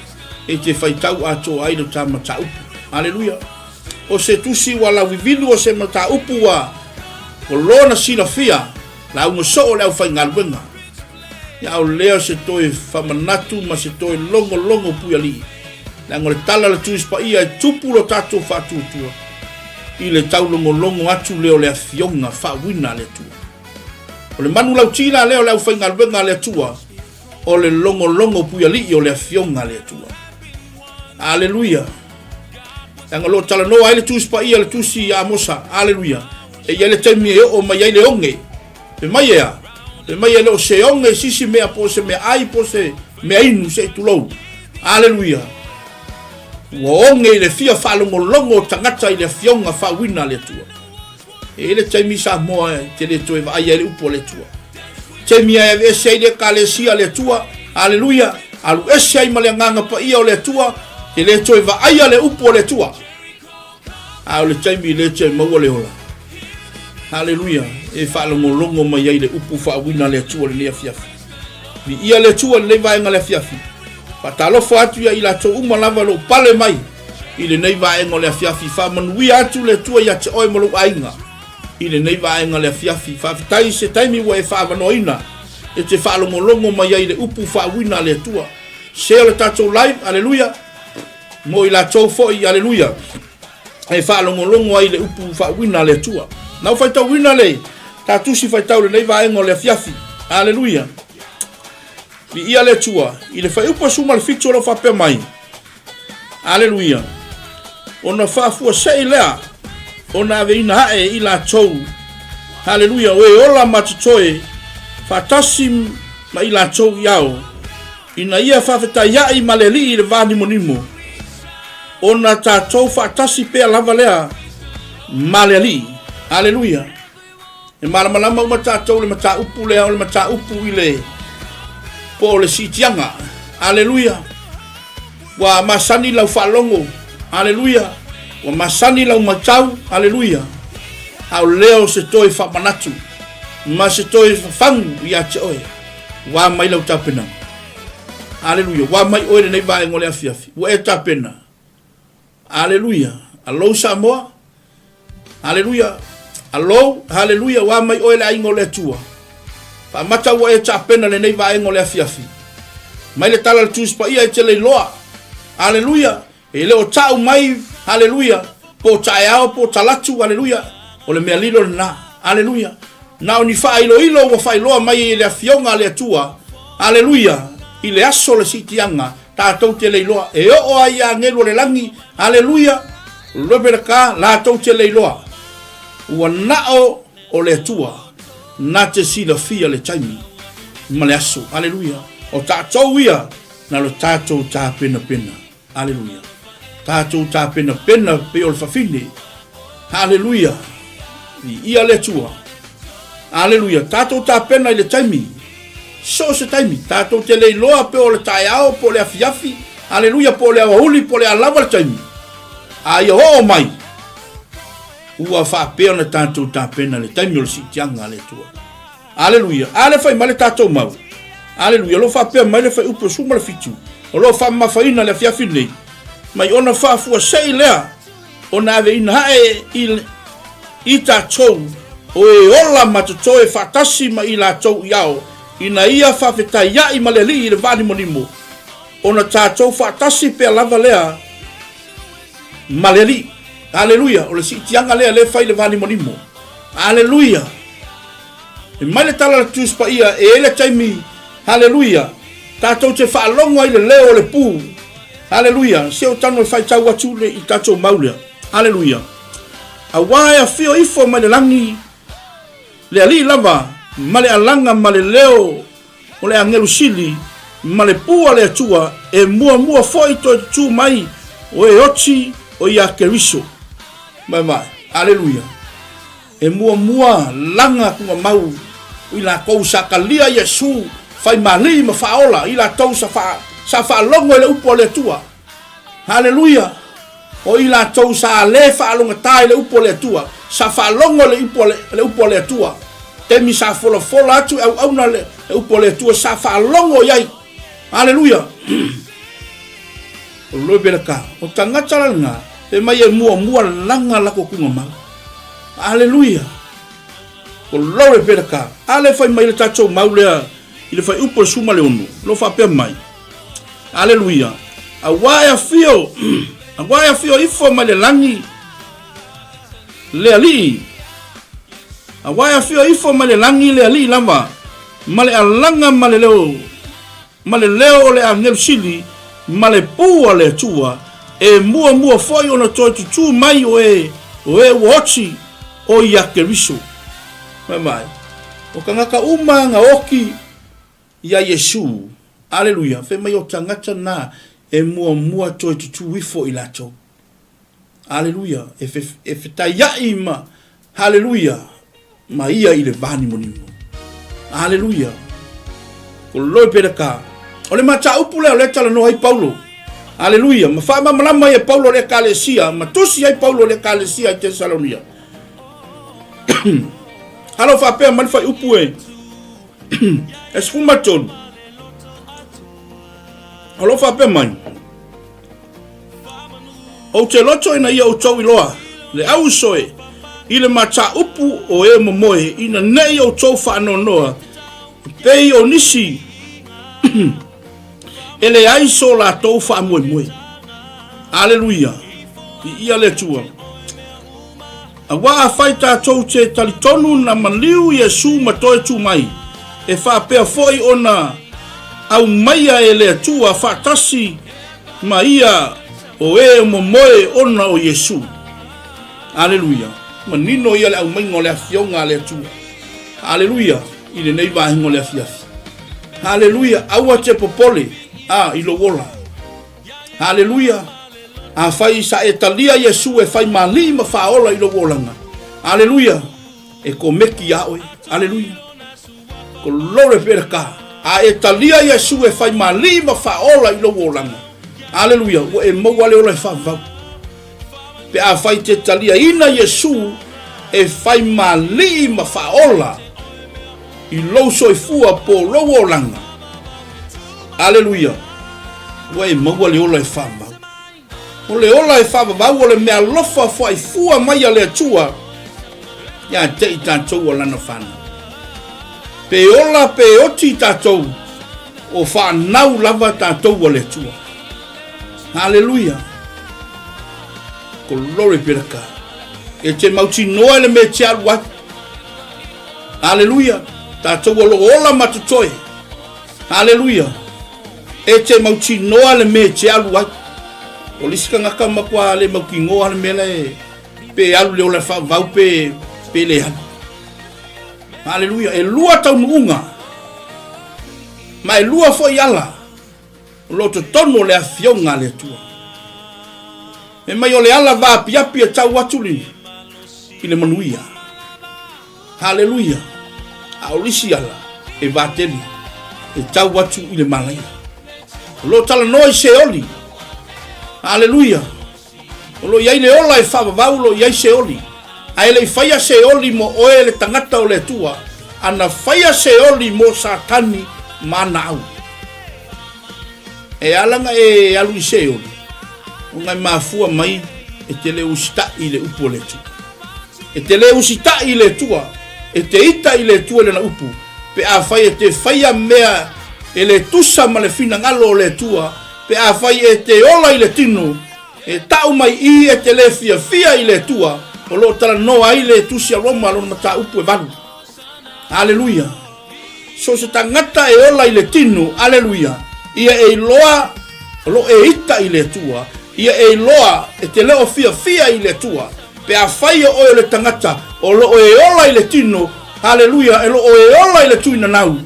e te faitau atoa ai lo ta mataupu. Aleluia. O se tusi ua lauvivilu o se mataupu ua lona silafia lauga soo o le aufaigaluega. Ia ao lea o se toe faamanatu ma se toe logologo puialii, leaga o le tala a le Tusi Paia e tupu lo tatou faatuatua i le taulogologo atu lea o le afioga faauuina a le Atua. O le manu lauti la lea o le aufaigaluega a le Atua, o le logologo puialii o le afioga a le Atua. Aleluia! Leaga o lo o talanoa ai le Tusi Paia, le Tusi ia Amosa, aleluia, e i ai le taimi e oo mai ai le oge, Fai mai e a? Fai mai e le o se oge sisi mea po o se mea ai po o se mea inu se i tulou. Aleluia! Ua oge i le fia faalogologo o tagata i le afioga faauuina a le Atua. E i ai le taimi Samoa e te le toe vaai ai le upu a le Atua. Taimi e aveese ai le Ekalesia a le Atua, aleluia, alu ese ai ma le Agaga Paia o le Atua, te le toe vaaia le upu a le Atua. A o le taimi lea te maua le ola. Haleluia! E faalogologo mai ai le upu faauuina a le Atua i lenei afiafi. Viia le Atua i lenei vaega o le afiafi. Faatalofa atu ia i latou uma lava o lo o pale mai i lenei vaega o le afiafi. Faamanuia atu le Atua ia te oe ma lou aiga i lenei vaega o le afiafi. Faafetai i se taimi ua e faaavanoaina e te faalogologo mai ai i le upu faauuina a le Atua. Share le tatou live, haleluia! Mo i latou foi, aleluia, e faalogologo ai i le upu faauuina a le Atua. Na ou faitauina le ta tusi faitau lenei vaega o le afiafi, aleluia, viia le Atua, i le fuaiupu e 17 o lo o faapea mai, aleluia, ona faafuasei lea ona aveina ae i latou, aleluia, o e ola ma totoe faatasi ma i latou i ao, Ina ia faafetaia'i ma le Alii i le va nimonimo, ona tatou faatasi pea lava lea ma le Alii. Aleluia! E malamalama uma tatou i le mataupu lea, o le mataupu i le po o le siitiaga. Aleluia! Ua masani lau faalogo. Aleluia! Ua masani lau matau. Aleluia! A o lea o se toe faamanatu ma se toe fafagu ia te oe. Ua mai lau tapenaga. Aleluia. Ua mai oe lenei vaega o le afiafi. Ua e tapena. Aleluia. Alou Samoa. Aleluia. Alou. Aleluia. Ua mai oe le aiga o le Atua. Faamata ua e tapena lenei vaega o le afiafi. Mai le tala le Tusi Paia e te leiloa. Aleluia. E le o ta'u mai, aleluia, po o taeao po o talatu, aleluia, o le mea lilo lena, aleluia. Na o ni faailoilo ua faailoa mai e le Afioga a le Atua, aleluia, i le aso o le siitiaga, tatou te le iloa. E oo lava i agelu o le lagi, aleluia, Rebeleka, latou te le iloa. Ua na'o o le Atua na te silafia le taimi ma le aso, aleluia. O tatou ia, na lo tatou tapenapena. Aleluia. Tatou tapenapena pei o le fafine. Aleluia. Viia le Atua. Aleluia. Tatou tapena i le taimi. So o se taimi. Tatou te le iloa pe o le taeao, po o le afiafi. Aleluia. Po o le aoauli, po o le a lava le taimi. A ia oo mai, ua faapea ona tatou tapena i le taimi o le siitiaga a le Atua. Aleluia! A lea fai mai le tatou mau. Aleluia! O lo o faapea mai le fuaiupu e 17, o lo o faamamafaina le afiafi lenei, mai ona faafuasei lea ona aveina ae i, i tatou o e ola ma totoe faatasi ma i latou i ao, ina ia faafetaia'i ma le Alii i le vaanimonimo, ona tatou faatasi pea lava lea ma le Alii. Aleluia! O le siitiaga lea lea e fai i le vaanimonimo. Aleluia! E mai le tala a le Tusi Paia, e i ai le taimi, haleluia, tatou te faalogo ai i le leo o le pu. Haleluia, se o tanu e faitau atu le i tatou mau lea. Haleluia. Aua e afio ifo mai le lagi le Alii lava ma le alaga ma le leo. o le agelu sili ma le pū a le Atua e muamua foi toe tutū mai o e oti o ia Keriso. Vaevae. Aleluia. E muamua laga kuga mau i lakou sa talia Iesu faimalii ma faaola i latou sa faa sa faalogo i le upu a le Atua. Haleluia! O i latou sa le faalogata i le upu a le Atua, sa faalogo i le upu a le, le upu a le Atua. Taimi sa folafola atu e auauna le, le upu a le Atua, sa faalogo i ai. Haleluia! O loi pele ka, o tagata la lena, pe mai e muamua laga lako kuga mau. Haleluia! O loi pele ka, a le fai mai le tatou mau lea i le fuaiupu o le 16, lo faapea mai, Aleluia! Auā e afio, auā e afio ifo mai le lagi le Alii. Auā e afio ifo mai le lagi le Alii lava, ma le alaga ma le leo, ma le leo o le agelu sili, ma le pū a le Atua, e muamua foi ona toe tutū mai o e, o e ua oti o ia Keriso. Vaevae, o tagata uma na oti Iā Iesū, Aleluia, fai mai o tagata na e muamua toe tutū ifo i latou. Aleluia, e, fe, e fetaiaʻi ma, haleluia, ma ia i le vānimonimo. Aleluia. Ko loi pele ka. O le mataupu lea o lea talanoa ai Paulo. Aleluia, ma faamalamalama ai e Paulo le ekalesia, ma tusi ai Paulo le ekalesia i Tesalonia. Alo faapea mai le fuaiupu e E 13. O lo o faapea mai, Ou te loto ina ia outou iloa le auso e i le mataupu o e momoe ina nei outou faanoanoa e pei o nisi e leai so latou faamoemoe. Aleluia! Viia le Atua. Auā afai tatou te talitonu na maliu Iesu ma toe tu mai, e faapea foi ona aumaia e le Atua faatasi ma ia o e momoe ona o Iesu. Aleluia! Manino ia le aumaiga o le Afioga a le Atua. Aleluia! I lenei vaega o le afiafi. Aleluia! Aua te popole, a, i lou ola. Aleluia! Afai sa e talia Iesu e fai malii ma faaola i lou olaga. Aleluia! E komeki iā oe. Aleluia! Glory be to God. A e talia Iesu e fai malii ma faaola i lou olaga. Aleluia! Ua e maua le ola e faavavau. Pe afai te taliaina Iesu e fai malii ma faaola i lou soifua po lou olaga. Aleluia! Ua e maua le ola e faavavau. O le ola e faavavau o le meaalofa fuaifua mai a le Atua ia te i tatou o Lana fanau. Pe ola pe oti tatou, o fanau lava tatou a le Atua. Aleluia! Glory be to God. E te mautinoa i le mea e te alu ai. Aleluia! Tatou o lo o ola ma totoe. Aleluia! E te mautinoa le mea e te alu ai. O le isi tagata matua le mautinoa le mea la e pe alu le ola e faavavau pe pe le alu. Aleluia! E lua taunuuga ma e lua foi ala o lo o totonu o le Afioga a le Atua. Fai mai o le ala vaapiapi e tau atu li i le manuia. Haleluia! A o le isi ala e vatele e tau atu i le malaia. O lo o talanoa i Seoli. Haleluia! O lo o i ai le ola e faavavau, o lo o i ai Seoli. A e le i faia Seoli mo oe le tagata o le Atua, a na faia Seoli mo Satani ma ana au. E ala na e alu i Seoli, ona e mafua mai e te le usitaʻi i le upu o le Atua. E te le usitaʻi i le Atua, e te ita i le Atua i lana upu, pe afai e te faia mea e le tusa ma le finagalo o le Atua, pe afai e te ola i le tino, e taʻu mai i e te le fiafia i le Atua, o lo o talanoa ai le Tusi a Roma lona mataupu e valu. Aleluia! So o se tagata e ola i le tino, aleluia, ia e iloa o lo o e ita i le Atua, ia e iloa e te le o fiafia i le Atua, pe afai o oe o le tagata o lo o e ola i le tino, aleluia, e lo o e ola i le tuinanau.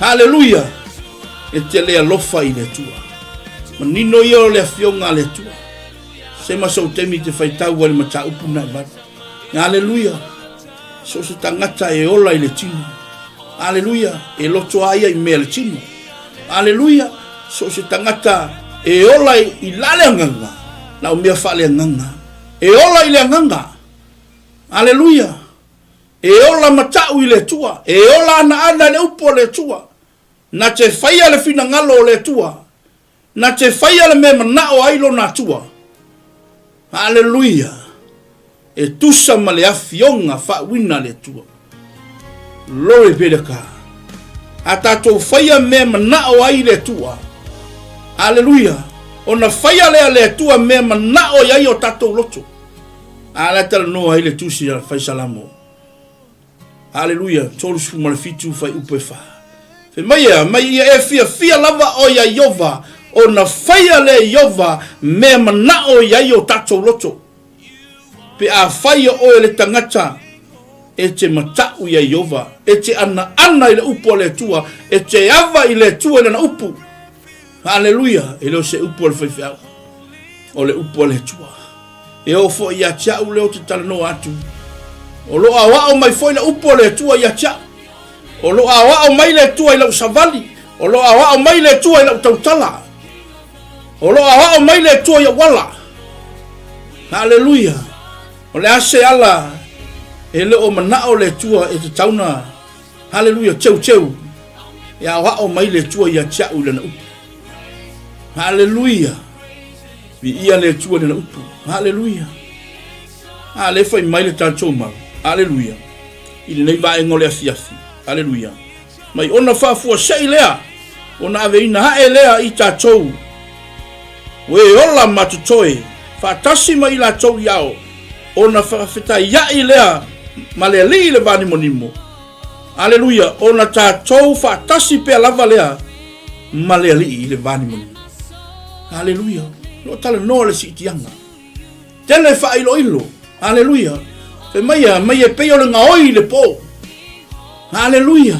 Haleluia! E te le alofa i le Atua. Manino ia o le afioga a le Atua. Sema sou taimi te faitau ai le mataupu na e valu. Haleluia! So se tagata e ola i le tino. Haleluia! E loto a ia i mea le tino. Haleluia! So se tagata e ola i la le agaga, na o mea faaleagaga. E ola i le agaga. Haleluia! E ola matau i le Atua, e ola anaana i le upu a le Atua. Na te faia le finagalo o le Atua. Na te faia le mea e manao ai lona Atua. Aleluia! E tusa ma le afioga faauina a le Atua. Glory be to God. A tatou faia mea e manao ai le Atua. Aleluia! Ona faia lea le Atua mea e manao ai o tatou loto. A la talanoa ai le tusi a Faisalamo. Aleluia, 37 fuaiupu e 4. Fai mai ea, mai ia e fiafia lava oe ia Iova, ona faia lea e Iova mea manao i ai o tatou loto. Pe a faia oe le tagata e te matau ia Iova, e te anaana i le upu a le Atua, e te ava i le Atua i lana upu. Aleluia, e le o se upu a le faifeau, o le upu a le Atua. E oo foi ia te au lea ou te talanoa atu. O lo o aoao mai foi le upu a le Atua ia te au. O lo o aoao mai le Atua i lau savali. O lo o aoao mai le Atua i lau tautala. O lo o aoao mai le Atua i ou ala. Haleluia. O le a se ala e le o manao le Atua e tatau na, haleluia, teuteu e aoao mai le Atua ia te au i lana upu. Haleluia. Viia le Atua i lana upu. Haleluia. A le fai mai le tatou mau. Haleluia. I lenei vaega o le afiafi. Haleluia. Mai ona faafuasei lea, ona aveina ae lea i tatou o e ola ma totoe, faatasi ma i latou i ao, ona faafetaiaʻi lea ma le Alii i le vanimonimo. Aleluia, ona tatou faatasi pea lava lea ma le Alii i le vanimonimo. Aleluia, lo talanoa le siitiaga. Tele faailoilo. Aleluia. Fai mai ia, mai e pei o le gaoi i le po. Aleluia.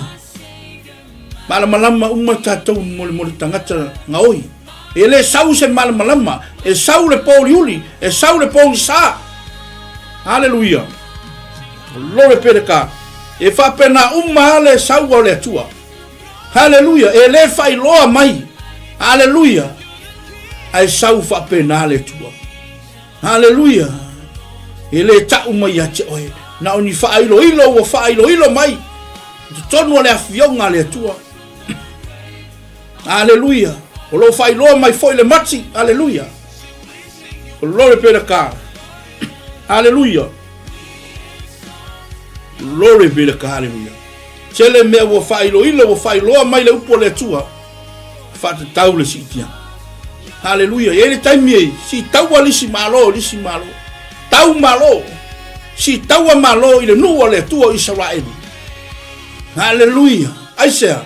Malamalama uma tatou mo le, mo le tagata gaoi. E le sau se malamalama, e sau le pōuliuli, e sau le pōgisa. Aleluia. Glory be to God. E faapena uma le sau o le Atua. Haleluia. E le faailoa mai. Haleluia. Ae sau faapena le Atua. Haleluia. E le tau mai ia te oe. Na o ni faailoilo ua faailoilo mai. I totonu o le afioga a le Atua. Aleluia. O lo o faailoa mai foi le mati. Aleluia. Glory be to God. Aleluia. Glory be to God. Aleluia. Tele mea ua faailoilo, ua faailoa mai le upu a le Atua, faatatau le siitiaga. Haleluia. E i ai le taimi e siitaua le isi malo i le isi malo. Tau malo. Siitaua malo i le nuu a le Atua o Isaraelu. Haleluia. Aisea?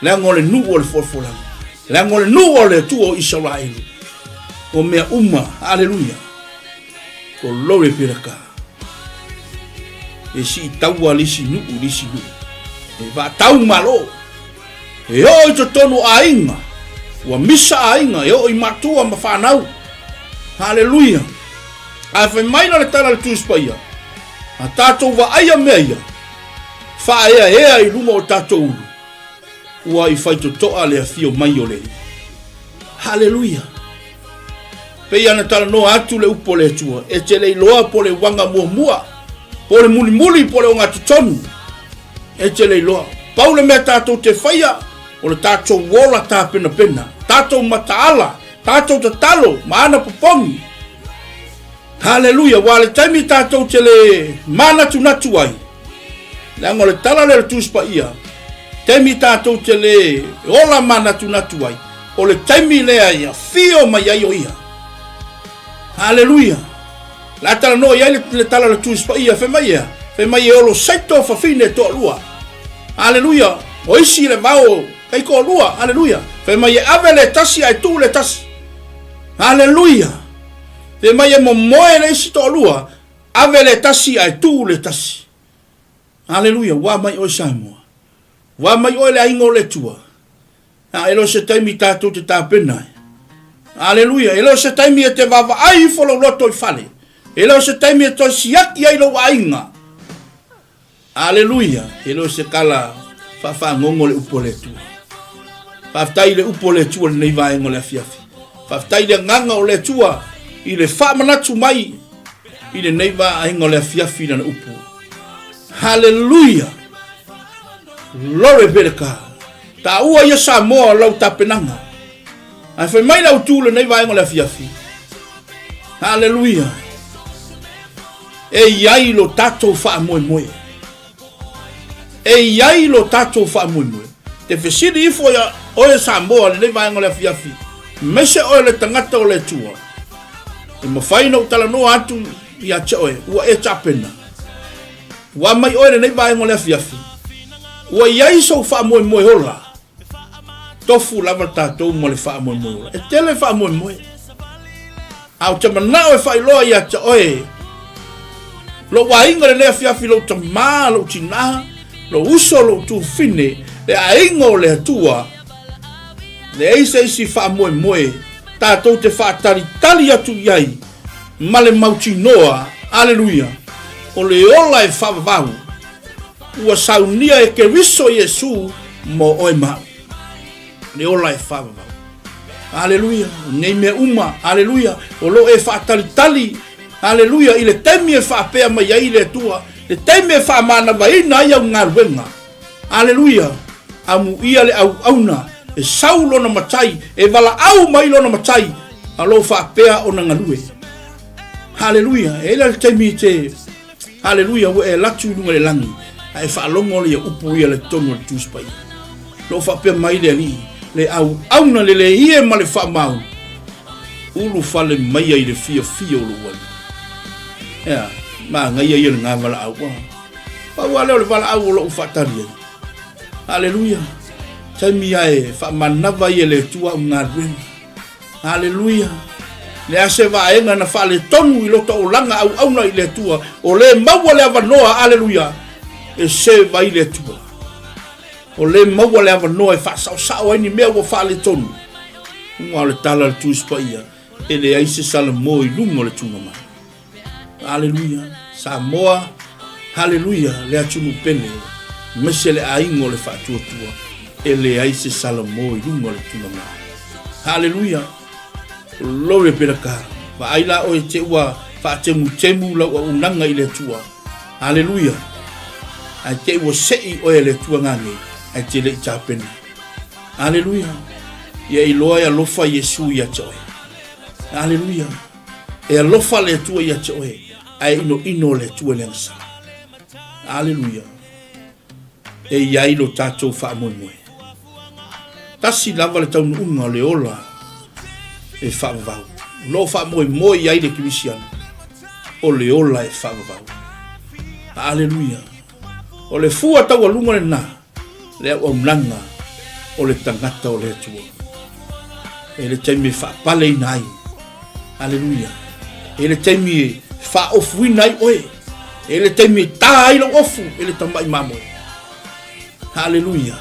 Leaga o le nuu o le folafolaga. Leaga o le nuu a le Atua o Isaraelu. O mea uma. Haleluia. Glory be to God. E siitaua le isi nuu i le isi nuu. E vaatau malo. E oo i totonu o aiga. Ua misa aiga e oo i matua ma whanau. Haleluia. Ae fai mai la le tala le Tusi Paia. A tatou vaaia mea ia, faaeaea i luga o tatou ulu, ua i faitotoa le afio mai o le Alii. Haleluia. Pei ana talanoa atu le upu o le Atua, e te le iloa po o le uaga muamua, po o le mulimuli, po o le ogatotonu. E te le iloa. Pau le mea tatou te faia, o le tatou ola tapenapena, tatou mataala, tatou tatalo ma ana popogi. Haleluia, ua le taimi tatou te le manatunatu ai, leaga o le tala lea o le Tusi Paia, taimi tatou te le ola manatunatu ai, o le taimi lea e afio mai ai o Ia. Haleluia. La talanoa i ai le, le tala o le Tusi Paia, fai mai ea, fai mai e olo saito fafine toalua. Haleluia. O isi le vao kai toalua. Haleluia. Fai mai e ave le tasi ae tuu le tasi. Haleluia. Fai mai e momoe le isi toalua, ave le tasi ae tuu le tasi. Aleluia, ua mai oe Samoa. Ua mai oe le aiga o le Atua. A e le o se taimi tatou te tapena ai. Aleluia. E le o se taimi e te vaavaai ifo lou loto i fale. E le o se taimi e toe siaki ai lou aiga. Aleluia. E le o se tala faafagogo le upu a le Atua. Faafetai i le upu a le Atua i lenei vaega o le afiafi. Faafetai i le agaga o le Atua i le faamanatu mai i lenei vaega o le afiafi i lana upu. Haleluia! Glory be to God. Taua ia Samoa o lau tapenaga. Ae fai mai le autu lenei vaega o le afiafi. Haleluia! E i ai lo tatou faamoemoe. E i ai lo tatou faamoemoe. Te fesili ifo ia oe Samoa lenei vaega o le afiafi, aemaise oe le tagata o le Atua. E mafai ona ou talanoa atu ia te oe, ua e tapena. Ua mai oe lenei vaega o le afiafi, ua i ai sou faamoemoe ola. Tofu lava tatou ma le faamoemoe ola. E tele faamoemoe. A ou te manao e faailoa ia te oe lou aiga lenei afiafi, lou tamā, lou tinā, lou uso, lou tufine, le aiga o le Atua, leai se isi faamoemoe tatou te faatalitali atu i ai ma le mautinoa, aleluia, o le ola e faavavau ua saunia e Keriso Iesu mo oe ma au. Le ola e faavavau. Aleluia, o nei mea uma, aleluia, o lo o e faatalitali, aleluia, i le taimi e faapea mai ai le Atua, le taimi e faamanavaina ai au galuega. Aleluia, amuia le auauna, e sau lona matai, e valaau mai lona matai, a o lo o faapea ona galue. Aleluia, e i ai la le taimi i te Haleluia, ua e alu atu i luga i le lagi, a e faalogo le upu ia le totonu o le Tusi Paia. Lo o faapea mai le Alii, le auauna le leie ma le faamaoni, ulufale maia i le fiafia o lou Alii. Ea, manaia ia lena valaau. Ua, pau lava lea o le valaau o lou faatali ai. Haleluia, taimi lava e faamanava ai e le Atua au galuega. Aleluia! Le a se vaega na faaletonu i lota olaga auauna i le Atua, o le maua le avanoa, aleluia, e serve ai le Atua. O le maua le avanoa e faasaosao ai ni mea ua faaletonu. Uga o le tala a le Tusi Paia, e leai se Salamo i luga o le tugamai. Aleluia. Samoa, haleluia, le atunuu pele, aemaise le aiga o le faatuatua, e leai se Salamo i luga o le tulaga. Haleluia. Glory be to God. Vaai la oe te ua faatemutemu lau auaunaga i le Atua. Haleluia. Ae te ua sei oe e le Atua ngānei, ae te le i tapena. Haleluia. Ia iloa e alofa Iesu ia te oe. Haleluia. E alofa le Atua ia te oe, ae inoino le Atua i le agasala. Aleluia. E i ai lo tatou faamoemoe. Tasi lava le taunuuga o le ola e faavavau. O lo o faamoemoe i ai le Kerisiano, o le ola e faavavau. Aleluia. O le fua taualuga lena le auaunaga o le tagata o le Atua. E le taimi e faapaleina ai. Aleluia. E le taimi e faaofuina ai oe. E le taimi e tā ai lou ofu e le tamai mamoe. Aleluia.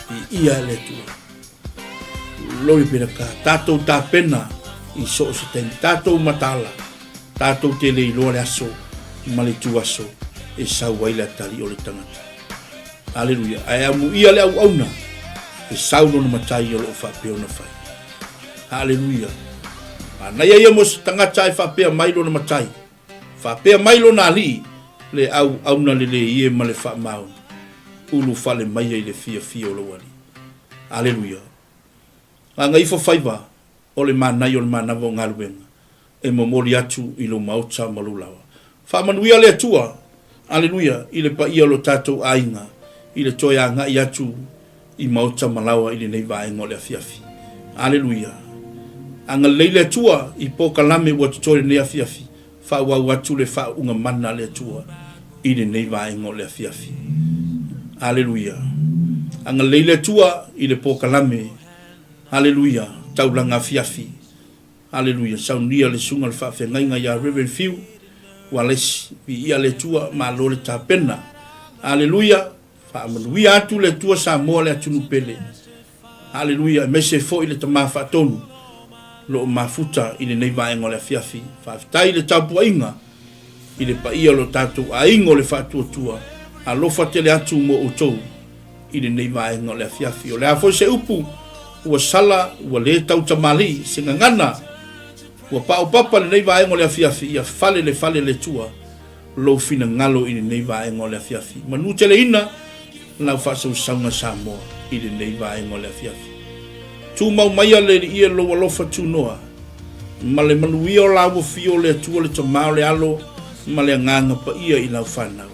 Viia e le Atua. Glory be to God. Tatou tapena i so o se taimi. Tatou mataala. Tatou te le iloa le aso ma le ituaso e sau ai le atalii o le tagata. Aleluia. Ae amuia le auauna e sau lona matai o lo o faapea ona fai. Aleluia. Manaia ia mo se tagata e faapea mai lona matai, faapea mai lona alii, le auauna lelei e ma le faamaoni, ulufale maia i le fiafia o lou alii. Aleluia. Gagaifo faiva o le manaia o le manava o galuega e momoli atu i lou maota ma lou lawa. Faamanuia le Atua, aleluia, i le paia o lo tatou aiga i le toe agai atu i maota ma lawa i lenei vaega o le afiafi. Aleluia. Agalelei le Atua i pokalame ua totoe i lenei afiafi, faaauau atu le faauuga mana a le Atua i lenei vaega o le afiafi. Aleluia. Agalelei le Atua i le pokalame, aleluia, taulaga afiafi. Aleluia, saunia le susuga le faafeagaiga ia Rev. Fiu Walesi, viia le Atua, malo le tapena. Aleluia, Faamanuia atu le Atua Samoa le atunuu pele. Haleluia, aemaise foi le Tama Faatonu o lo o mafuta i lenei vaega o le afiafi. Faafetai i le tapuaiga i le paia o lo tatou aiga o le Faatuatua. Alofa tele atu mo outou i lenei vaega o le afiafi. O le a foi se upu ua sala, ua le tautamalii, se gagana ua paopapa i lenei vaega o le afiafi, ia fale le fale le Atua lou finagalo i lenei vaega o le afiafi. Manuteleina lau faasausauga Samoa i lenei vaega o le afiafi. Tumau maia le Alii lou alofa tunoa ma le manuia o lau afio o le Atua le Tama o le Alo ma le Agaga Paia i lau fanau.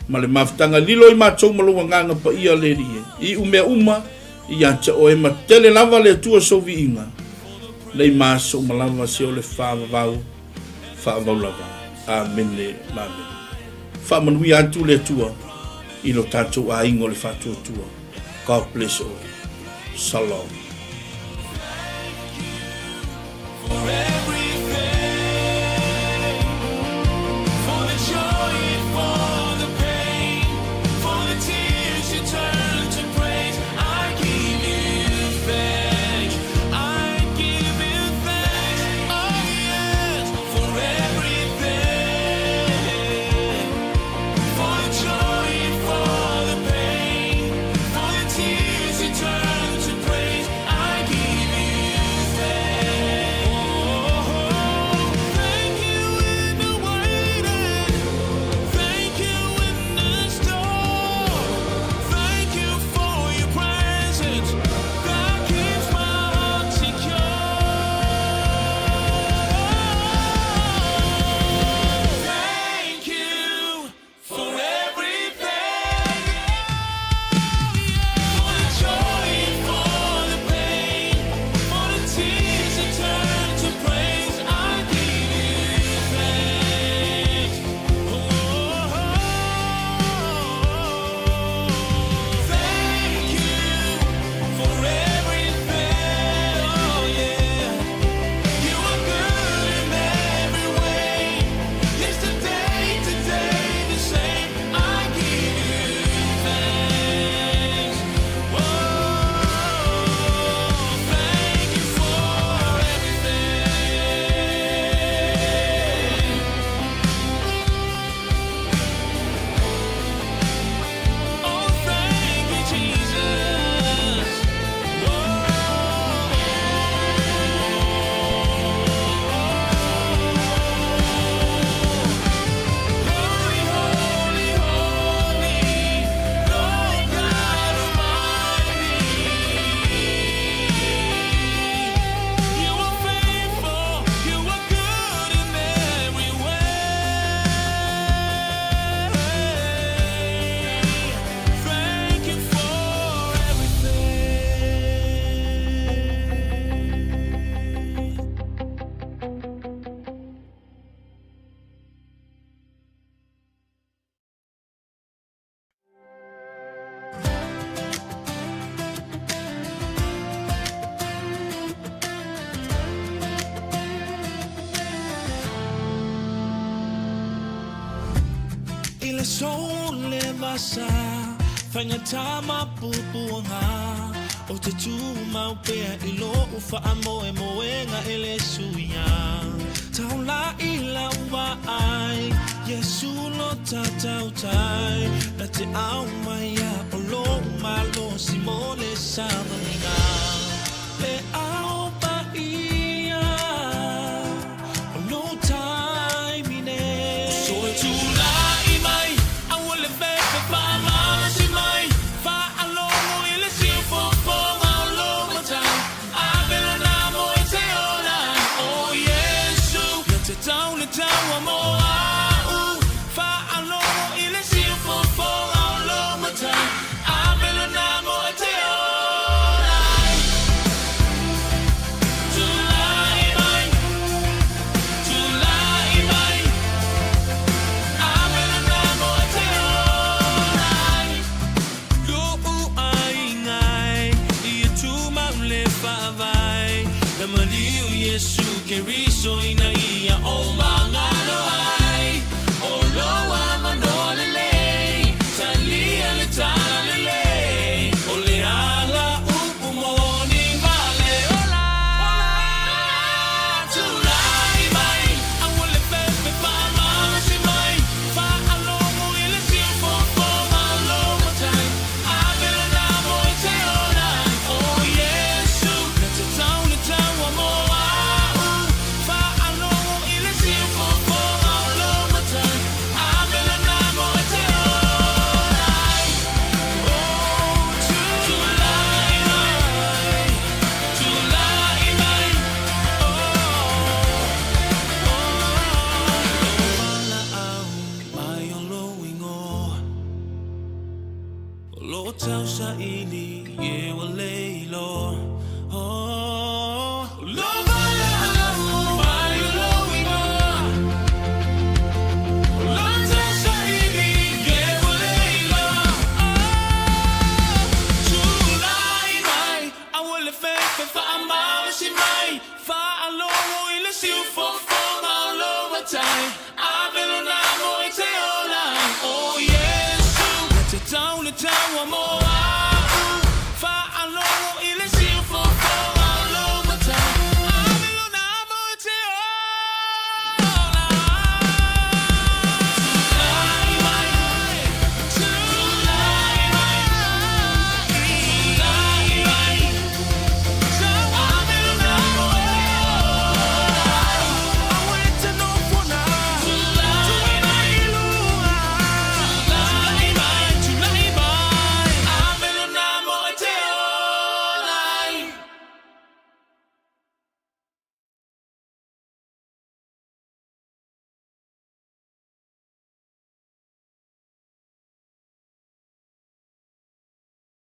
Ma le mafutaga lilo i matou ma lou Agaga Paia le Alii e iu mea uma ia te oe ma tele lava le Atua sou viiga lei ma aso uma lava se o le faavavau faavau lava. Amene ma amene. Faamanuia atu le Atua i lo tatou aiga o le Faatuatua. God bless all. Shalom. I le aso le vasa, faigata ma puapuaga, Ou te tumau pea i lou faamoemoega e le suia. Taula'i lau vaai, Iesu lo ta tautai, Na te aumaia o lou malosi mo le savaliga. Le Ao Paia o lou taimi nei. Soe tulai mai, aua le fefe faamalosi mai, Faalogo i le siufofoga o lou Matai, Ave lona moe te ola ai, O Iesu, Na te tau le taua mo au, Faalogo i le siufofoga o lou Matai, Ave lona moe te ola ai. Tulai mai, tulai mai, Ave lona moe te ola ai. Lo'u aiga e, ia tumau le faavae, Na maliu Iesu Keriso ina ia o magalo ai.